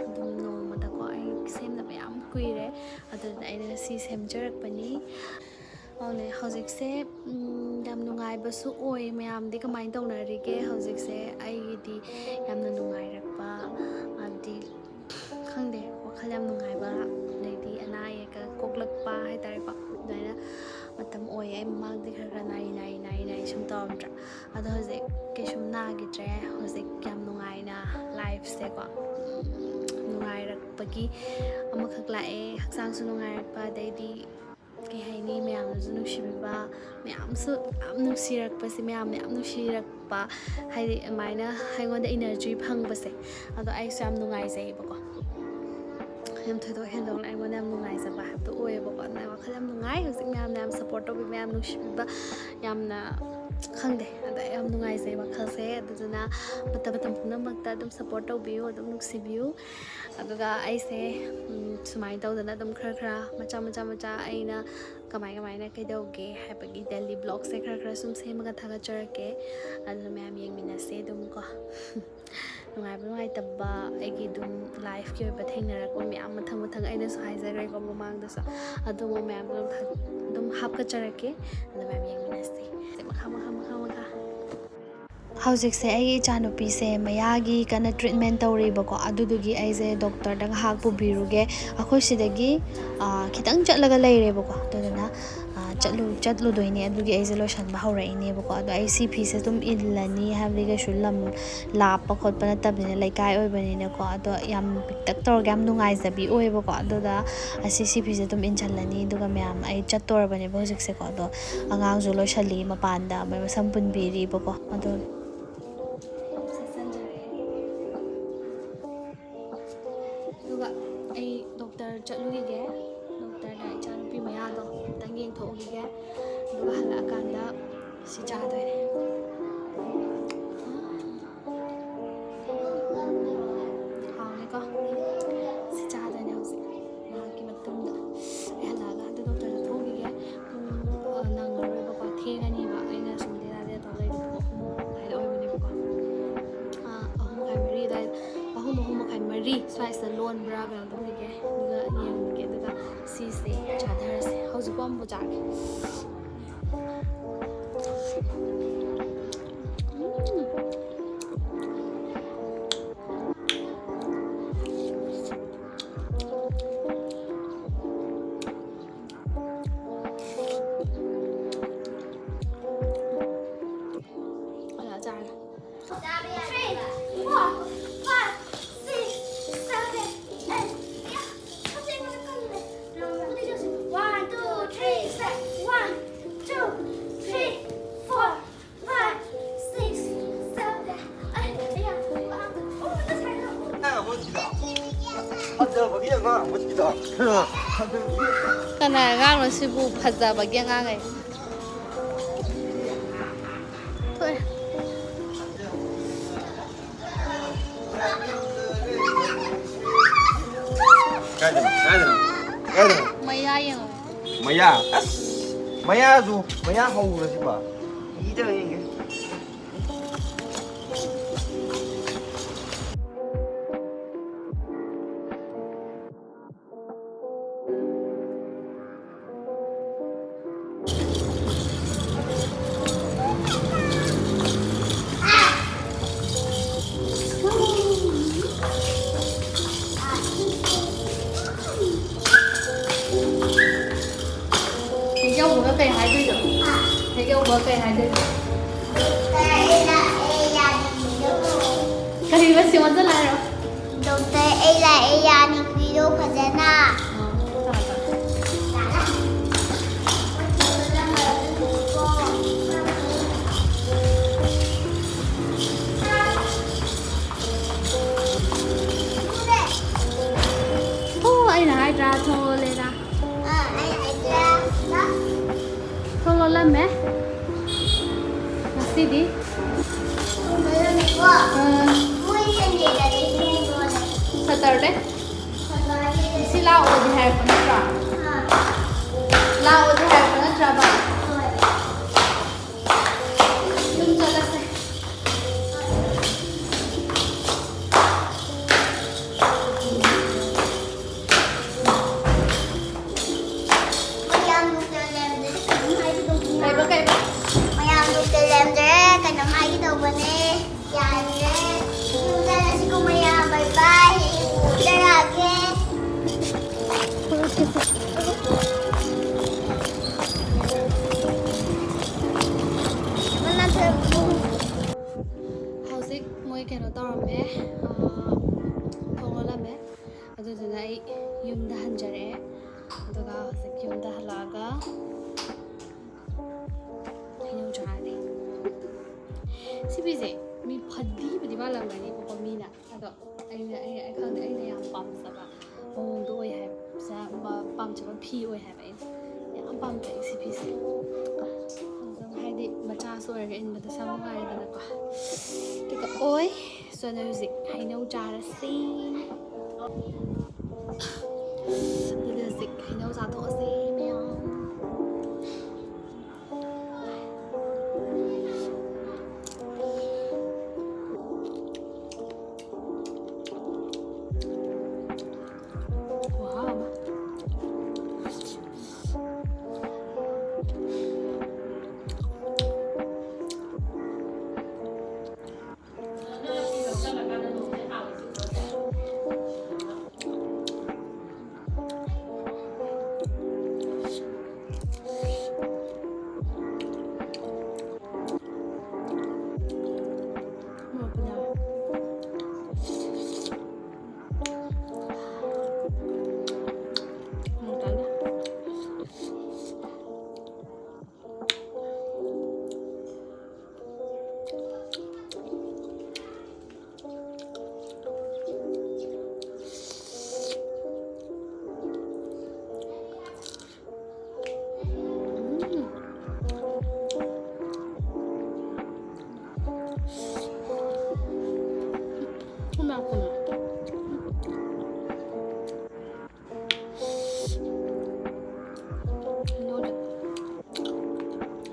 ꯑꯗꯨꯝ ꯅꯣꯡꯃꯗꯀꯣ, ꯑꯩ ꯁꯦꯝꯗꯕ ꯌꯥꯝ ꯀꯨꯏꯔꯦ, ꯑꯗꯨꯗꯨꯅ ꯑꯩꯅ ꯉꯁꯤ ꯁꯦꯝꯖꯔꯛꯄꯅꯤ꯫ ꯑꯗꯨꯅꯦ ꯍꯧꯖꯤꯛꯁꯦ ꯌꯥꯝ ꯅꯨꯡꯉꯥꯏꯕꯁꯨ ꯑꯣꯏ꯫ ꯃꯌꯥꯝꯗꯤ ꯀꯃꯥꯏꯅ ꯇꯧꯅꯔꯤꯒꯦ ꯍꯧꯖꯤꯛꯁꯦ? ꯑꯩꯒꯤꯗꯤ ꯌꯥꯝꯅ ꯅꯨꯡꯉꯥꯏꯔꯛꯄ, ꯍꯥꯏꯕꯗꯤ ꯈꯪꯗꯦ, ꯋꯥꯈꯜ ꯌꯥꯝ ꯅꯨꯡꯉꯥꯏꯕ, ꯑꯗꯩꯗꯤ ꯑꯅꯥ ꯑꯌꯦꯛꯀ ꯀꯣꯛꯂꯛꯄ ꯍꯥꯏꯇꯥꯔꯦꯀꯣ, ꯑꯗꯨꯃꯥꯏꯅ ꯃꯇꯝ ꯑꯣꯏꯌꯦ꯫ ꯑꯩ ꯃꯃꯥꯡꯗꯤ ꯈꯔ ꯈꯔ ꯅꯥꯔꯤ ꯅꯥꯔꯤ ꯅꯥꯔꯤ ꯅꯥꯔꯤ ꯁꯨꯝ ꯇꯧꯔꯝꯗ꯭ꯔꯥ, ꯑꯗꯣ ꯍꯧꯖꯤꯛ ꯀꯩꯁꯨꯝ ꯅꯥꯈꯤꯗ꯭ꯔꯦ꯫ ꯍꯧꯖꯤꯛ ꯌꯥꯝ ꯅꯨꯡꯉꯥꯏꯅ lifeꯁꯦꯀꯣ, ꯅꯨꯡꯉꯥꯏꯔꯛꯄꯒꯤ ꯑꯃꯈꯛ ꯂꯥꯛꯑꯦ꯫ ꯍꯛꯆꯥꯡꯁꯨ ꯅꯨꯡꯉꯥꯏꯔꯛꯄ, ꯑꯗꯩꯗꯤ ꯀꯩ ꯍꯥꯏꯅꯤ, ꯃꯌꯥꯝꯅꯁꯨ ꯅꯨꯡꯁꯤꯕꯤꯕ, ꯃꯌꯥꯝꯁꯨ ꯌꯥꯝ ꯅꯨꯡꯁꯤꯔꯛꯄꯁꯦ, ꯃꯌꯥꯝꯅ ꯌꯥꯝ ꯅꯨꯡꯁꯤꯔꯛꯄ, ꯍꯥꯏꯗꯤ ꯑꯗꯨꯃꯥꯏꯅ ꯑꯩꯉꯣꯟꯗ energy ꯐꯪꯕꯁꯦ, ꯑꯗꯣ ꯑꯩꯁꯨ ꯌꯥꯝ ꯅꯨꯡꯉꯥꯏꯖꯩꯕꯀꯣ꯫ ꯌꯥꯝ ꯊꯣꯏꯗꯣꯛ ꯍꯦꯟꯗꯣꯛꯅ ꯑꯩꯉꯣꯟꯗ ꯌꯥꯝ ꯅꯨꯡꯉꯥꯏꯖꯕ ꯍꯥꯏꯕꯗꯣ ꯑꯣꯏꯌꯦꯕꯀꯣ꯫ ꯑꯗꯨꯅ ꯋꯥꯈꯜ ꯌꯥꯝ ꯅꯨꯡꯉꯥꯏ ꯍꯧꯖꯤꯛ, ꯃꯌꯥꯝꯅ ꯌꯥꯝ support ꯇꯧꯕꯤꯕ, ꯌꯥꯝ ꯅꯨꯡꯁꯤꯕꯤꯕ, ꯌꯥꯝꯅ ꯈꯪꯗꯦ, ꯑꯗ ꯌꯥꯝ ꯅꯨꯡꯉꯥꯏꯖꯩ ꯋꯥꯈꯜꯁꯦ꯫ ꯑꯗꯨꯗꯨꯅ ꯃꯇꯝ ꯃꯇꯝ ꯄꯨꯝꯅꯃꯛꯇ ꯑꯗꯨꯝ ꯁꯞꯄꯣꯔꯠ ꯇꯧꯕꯤꯌꯨ, ꯑꯗꯨꯝ ꯅꯨꯡꯁꯤꯕꯤꯌꯨ꯫ ꯑꯗꯨꯒ ꯑꯩꯁꯦ, ꯎꯝ, ꯁꯨꯃꯥꯏꯅ ꯇꯧꯗꯅ ꯑꯗꯨꯝ ꯈꯔ ꯈꯔ ꯃꯆꯥ ꯃꯆꯥ ꯃꯆꯥ ꯑꯩꯅ ꯀꯃꯥꯏ ꯀꯃꯥꯏꯅ ꯀꯩꯗꯧꯒꯦ ꯍꯥꯏꯕꯒꯤ ꯗꯦꯂꯤ ꯕ꯭ꯂꯣꯛꯁꯦ ꯈꯔ ꯈꯔ ꯁꯨꯝ ꯁꯦꯝꯃꯒ ꯊꯥꯒꯠꯆꯔꯛꯀꯦ꯫ ꯑꯗꯨꯅ ꯃꯌꯥꯝ ꯌꯦꯡꯃꯤꯟꯅꯁꯦ ꯑꯗꯨꯝ ꯀꯣ꯫ ꯅꯨꯡꯉꯥꯏꯕ ꯅꯨꯡꯉꯥꯏꯇꯕ ꯑꯩꯒꯤ ꯑꯗꯨꯝ ꯂꯥꯏꯐꯀꯤ ꯑꯣꯏꯕ ꯊꯦꯡꯅꯔꯛꯄ ꯃꯌꯥꯝ ꯃꯊꯪ ꯃꯊꯪ ꯑꯩꯅꯁꯨ ꯍꯥꯏꯖꯈ꯭ꯔꯦꯀꯣ ꯃꯃꯥꯡꯗꯁꯨ, ꯑꯗꯨꯒꯨꯝꯕ ꯃꯌꯥꯝꯗꯣ ꯑꯗꯨꯝ ꯊꯥ-, ꯑꯗꯨꯝ ꯍꯥꯞꯀꯠꯆꯔꯛꯀꯦ꯫ ꯑꯗꯨ ꯃꯌꯥꯝ ꯌꯦꯡꯃꯤꯟꯅꯁꯦ꯫ ꯃꯈꯥ, ꯃꯈꯥ, ꯃꯈꯥ, ꯃꯈꯥ꯫ ꯍꯧꯖꯤꯛꯁꯦ ꯑꯩꯒꯤ ꯏꯆꯥꯅꯨꯄꯤꯁꯦ ꯃꯌꯥꯒꯤ ꯀꯟꯅ ꯇ꯭ꯔꯤꯠꯃꯦꯟ ꯇꯧꯔꯤꯕꯀꯣ, ꯑꯗꯨꯗꯨꯒꯤ ꯑꯩꯁꯦ ꯗꯣꯛꯇꯔꯗ ꯉꯥꯏꯍꯥꯛ ꯄꯨꯕꯤꯔꯨꯒꯦ꯫ ꯑꯩꯈꯣꯏ ꯁꯤꯗꯒꯤ, ꯑꯥ, ꯈꯤꯇꯪ ꯆꯠꯂꯒ ꯂꯩꯔꯦꯕꯀꯣ, ꯑꯗꯨꯗꯨꯅ, ꯑꯥ, ꯆꯠꯂꯨ-, ꯆꯠꯂꯨꯗꯣꯏꯅꯦ꯫ ꯑꯗꯨꯒꯤ ꯑꯩꯁꯦ ꯂꯣꯏꯁꯟꯕ ꯍꯧꯔꯛꯏꯅꯦꯕꯀꯣ꯫ ꯑꯗꯣ ꯑꯩ ꯁꯤ ꯐꯤꯁꯦ ꯑꯗꯨꯝ ꯏꯜꯂꯅꯤ, ꯍꯥꯏꯕꯗꯤ ꯀꯩꯁꯨ ꯂꯝ ꯂꯥꯞꯄ ꯈꯣꯠꯄ ꯅꯠꯇꯕꯅꯤꯅ, ꯂꯩꯀꯥꯏ ꯑꯣꯏꯕꯅꯤꯅꯀꯣ꯫ ꯑꯗꯣ ꯌꯥꯝ ꯄꯤꯛꯇꯛ ꯇꯧꯔꯒ ꯌꯥꯝ ꯅꯨꯡꯉꯥꯏꯖꯕꯤ ꯑꯣꯏꯌꯦꯕꯀꯣ꯫ ꯑꯗꯨꯗ ꯑꯁꯤ ꯁꯤ ꯐꯤꯁꯦ ꯑꯗꯨꯝ ꯏꯟꯁꯤꯜꯂꯅꯤ, ꯑꯗꯨꯒ ꯃꯌꯥꯝ ꯑꯩ ꯆꯠꯇꯣꯔꯕꯅꯦꯕ ꯍꯧꯖꯤꯛꯁꯦꯀꯣ꯫ ꯑꯗꯣ ꯑꯉꯥꯡꯁꯨ ꯂꯣꯏꯁꯜꯂꯤ ꯃꯄꯥꯟꯗ, ꯃꯣꯏ ꯃꯁꯝ ꯄꯨꯟꯕꯤꯔꯤꯕꯀꯣ꯫ ꯑꯗꯣ ꯑꯗꯨꯒ ꯑꯩ ꯗꯣꯛꯇꯔ ꯆꯠꯂꯨꯈꯤꯒꯦ꯫ ꯗꯣꯛꯇꯔꯗ ꯏꯆꯥꯅꯨꯄꯤ ꯃꯌꯥꯗꯣ ꯑꯝꯇꯪ ꯌꯦꯡꯊꯣꯛꯎꯈꯤꯒꯦ꯫ ꯑꯗꯨꯒ ꯍꯜꯂꯛꯑꯀꯥꯟꯗ ꯁꯤ ꯆꯥꯗꯣꯏꯅꯦ꯫ ꯍꯥꯎꯅꯤꯀꯣ? ꯁꯤ ꯆꯥꯗꯣꯏꯅꯦ ꯍꯧꯖꯤꯛ꯫ ꯉꯥꯏꯍꯥꯛꯀꯤ ꯃꯇꯨꯡꯗ ꯑꯩ ꯍꯜꯂꯛꯑꯒ ꯑꯗꯨ ꯗꯣꯛꯇꯔꯗ ꯊꯣꯛꯎꯈꯤꯒꯦ꯫ ꯄꯨꯡ, ꯑ, ꯅꯪꯉꯔꯣꯏꯕꯀꯣ, ꯊꯦꯡꯉꯅꯤꯕ꯫ ꯑꯩꯅ ꯁꯨꯝ ꯂꯦꯅꯥ ꯂꯦꯅ ꯇꯧ ꯂꯩꯕꯗꯣ ꯄꯨꯡ ꯑꯍꯨꯝ ꯑꯗꯨꯋꯥꯏꯗ ꯑꯣꯏꯕꯅꯦꯕꯀꯣ꯫ ꯑ, ꯑꯍꯨꯝ ꯃꯈꯥꯏ, ꯃꯔꯤ ꯑꯗꯨꯋꯥꯏꯗ, ꯑꯍꯨꯝ, ꯑꯍꯨꯝ ꯃꯈꯥꯏ, ꯃꯔꯤ ꯁ꯭ꯋꯥꯏꯁꯤꯗ ꯂꯣꯟꯕ꯭ꯔꯥ ꯀꯩꯅꯣ ꯇꯧꯈꯤꯒꯦ꯫ ꯑꯗꯨꯒ ꯌꯦꯡꯉꯨꯒꯦ꯫ ꯑꯗꯨꯒ ꯁꯤꯁꯦ ꯆꯥꯊꯔꯁꯦ꯫ ꯍꯧꯖꯤꯛ ꯄꯣꯝꯕꯨ ꯆꯥꯒꯦ꯫ ꯎꯝ꯫ ꯑꯗ ꯆꯥꯔꯒ꯫ Three, four, five, six, seven, eight. One, two, three, step. One, two, three, four, five, six, seven, eight. ꯐꯖꯕꯒꯤ ꯑꯉꯥꯡ ꯑꯃ ꯁꯤꯗ꯫ ꯀꯅꯥ ꯑꯉꯥꯡꯅꯣ ꯁꯤꯕꯨ? ꯐꯖꯕꯒꯤ ꯑꯉꯥꯡ ꯑꯩ꯫ ꯀꯥꯏꯗꯅꯣ? ꯀꯥꯏꯗꯅꯣ? ꯀꯥꯏꯗꯅꯣ? ꯃꯌꯥ ꯌꯦꯡꯉꯣ꯫ ꯃꯌꯥ? ꯑꯁ! ꯃꯌꯥꯁꯨ, ꯃꯌꯥ ꯍꯧꯔꯁꯤꯕ꯫ ꯏꯗ ꯌꯦꯡꯒꯦ꯫ ꯍꯦꯛ ꯌꯧꯕꯒ ꯀꯩ ꯍꯥꯏꯗꯣꯏꯅꯣ? ꯍꯦꯛ ꯌꯧꯕꯒ ꯀꯩ ꯍꯥꯏꯗꯣꯏꯅꯣ? ꯀꯔꯤꯕ, ꯁꯤ ꯑꯣꯟꯁꯤꯜꯂ ꯍꯥꯏꯔꯣ? ꯗꯣꯛꯇꯔ, ꯑꯩ ꯂꯥꯛꯑꯦ, ꯌꯥꯅꯤꯡꯕꯤꯔꯣ ꯐꯖꯅ꯫ ꯑꯥ, ꯇꯥ, ꯇꯥ꯫ ꯑꯣ, ꯑꯩꯅ ꯍꯥꯏꯗ꯭ꯔꯥ, ꯊꯣꯡ ꯂꯣꯜꯂꯦꯅ? ꯑꯥ, ꯑꯩ ꯍꯥꯏꯗ꯭ꯔꯥ? ꯊꯣꯡ ꯂꯣꯜꯂꯝꯃꯦ꯫ ꯉꯁꯤꯗꯤ? ꯊꯣꯡ ꯂꯣꯜꯂꯝꯃꯦꯀꯣ? ꯑꯥ꯫ ꯃꯣꯏ ꯁꯟꯗꯦꯗꯗꯤ ꯊꯣꯡ ꯂꯣꯜꯂꯦ꯫ ꯁꯇꯔꯗꯦ? ꯁꯇꯔꯗꯦꯗꯗꯤ꯫ ꯉꯁꯤ ꯂꯥꯛꯑꯣꯗꯤ ꯍꯥꯏꯔꯛꯄ ꯅꯠꯇ꯭ꯔꯥ? ꯑꯥ꯫ ꯂꯥꯛꯑꯣꯗꯤ ꯍꯥꯏꯔꯛꯄ ꯅꯠꯇ꯭ꯔꯕ? ꯍꯣꯏ꯫ ꯌꯨꯝ ꯆꯠꯂꯁꯦ꯫ ꯃꯌꯥꯝ ꯗꯣꯛꯇꯔ ꯂꯩꯔꯝꯗ꯭ꯔꯦ, ꯀꯩꯅꯣꯝ ꯍꯥꯏꯒꯦ ꯇꯧꯕꯅꯦ꯫ ꯀꯩꯕ, ꯀꯩꯕ? ꯃꯌꯥꯝ ꯗꯣꯛꯇꯔ ꯂꯩꯔꯝꯗ꯭ꯔꯦ, ꯀꯩꯅꯣꯝ ꯍꯥꯏꯒꯦ ꯇꯧꯕꯅꯦ꯫ ꯌꯥꯗ꯭ꯔꯦ꯫ ꯌꯨꯝ ꯆꯠꯂꯁꯤꯀꯣ ꯃꯌꯥꯝ, ꯕꯥꯏ ꯕꯥꯏ꯫ ꯍꯌꯦꯡ ꯄꯨꯡ ꯇꯔꯥꯒꯤ꯫ ꯍꯧꯖꯤꯛ ꯃꯣꯏ ꯀꯩꯅꯣ ꯇꯧꯔꯝꯃꯦ, ꯑꯥ, ꯊꯣꯡ ꯂꯣꯜꯂꯝꯃꯦ꯫ ꯑꯗꯨꯗꯨꯅ ꯑꯩ ꯌꯨꯝꯗ ꯍꯟꯖꯔꯛꯑꯦ꯫ ꯑꯗꯨꯒ ꯍꯧꯖꯤꯛ ꯌꯨꯝꯗ ꯍꯜꯂꯛꯑꯒ ꯍꯩꯅꯧ ꯆꯥꯔꯅꯤ꯫ ꯁꯤꯕꯤꯁꯦ ꯃꯤ ꯐꯗꯤꯕꯨꯗꯤ ꯃꯥꯜꯂꯝꯒꯅꯤꯕꯀꯣ ꯃꯤꯅ, ꯑꯗꯣ ꯑꯩꯅ, ꯑꯩ, ꯑꯩ ꯈꯪꯗꯦ, ꯑꯩꯅ ꯌꯥꯝ ꯄꯥꯝꯖꯕ ꯃꯑꯣꯡꯗꯣ ꯑꯣꯏ ꯍꯥꯏꯕ, ꯄꯥꯝꯖꯕ ꯐꯤ ꯑꯣꯏ ꯍꯥꯏꯕ꯫ ꯑꯩꯅ ꯌꯥꯝ ꯄꯥꯝꯖꯩ ꯁꯤ ꯐꯤꯁꯦ꯫ ꯑꯗꯨꯝ ꯍꯥꯏꯗꯤ ꯃꯆꯥ ꯑꯣꯏꯔꯒ ꯏꯟꯕꯗꯁꯨ ꯌꯥꯝ ꯅꯨꯡꯉꯥꯏꯔꯦꯗꯅꯀꯣ꯫ ꯑꯗꯨꯒ ꯑꯣꯏ꯫ So, ꯑꯗꯨ ꯍꯧꯖꯤꯛ ꯍꯩꯅꯧ ꯆꯥꯔꯁꯤ꯫ ꯑꯗꯨꯗꯤ ꯍꯧꯖꯤꯛ ꯍꯩꯅꯧ ꯆꯥꯊꯣꯛꯑꯁꯤ ꯃꯌꯥꯝ꯫ ꯈꯨꯍꯥꯎ ꯑꯃ꯫ ꯍꯩꯅꯧꯁꯦ꯫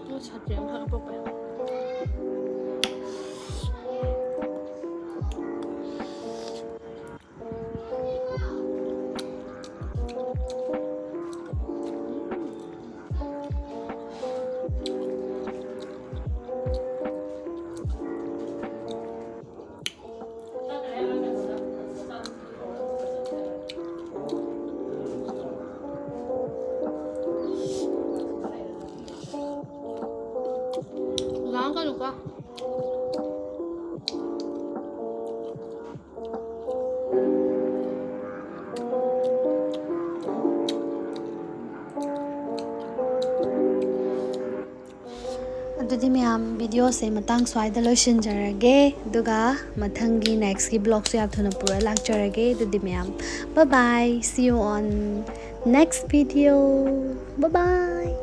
ꯍꯩꯅꯧ ꯁꯥꯇ꯭ꯔꯦ ꯑꯃꯈꯛ ꯑꯄꯣꯛꯄ꯫ ꯂꯥꯡꯒꯅꯨꯀꯣ꯫ ꯑꯗꯨꯗꯤ ꯃꯌꯥꯝ, videoꯁꯦ ꯃꯇꯥꯡ ꯁ꯭ꯋꯥꯏꯗ ꯂꯣꯏꯁꯤꯟꯖꯔꯒꯦ, ꯑꯗꯨꯒ ꯃꯊꯪꯒꯤ nextꯀꯤ vlogꯁꯨ ꯌꯥꯝ ꯊꯨꯅ ꯄꯨꯔ ꯂꯥꯛꯆꯔꯒꯦ꯫ ꯑꯗꯨꯗꯤ ꯃꯌꯥꯝ, bye bye, see you on next video, bye bye.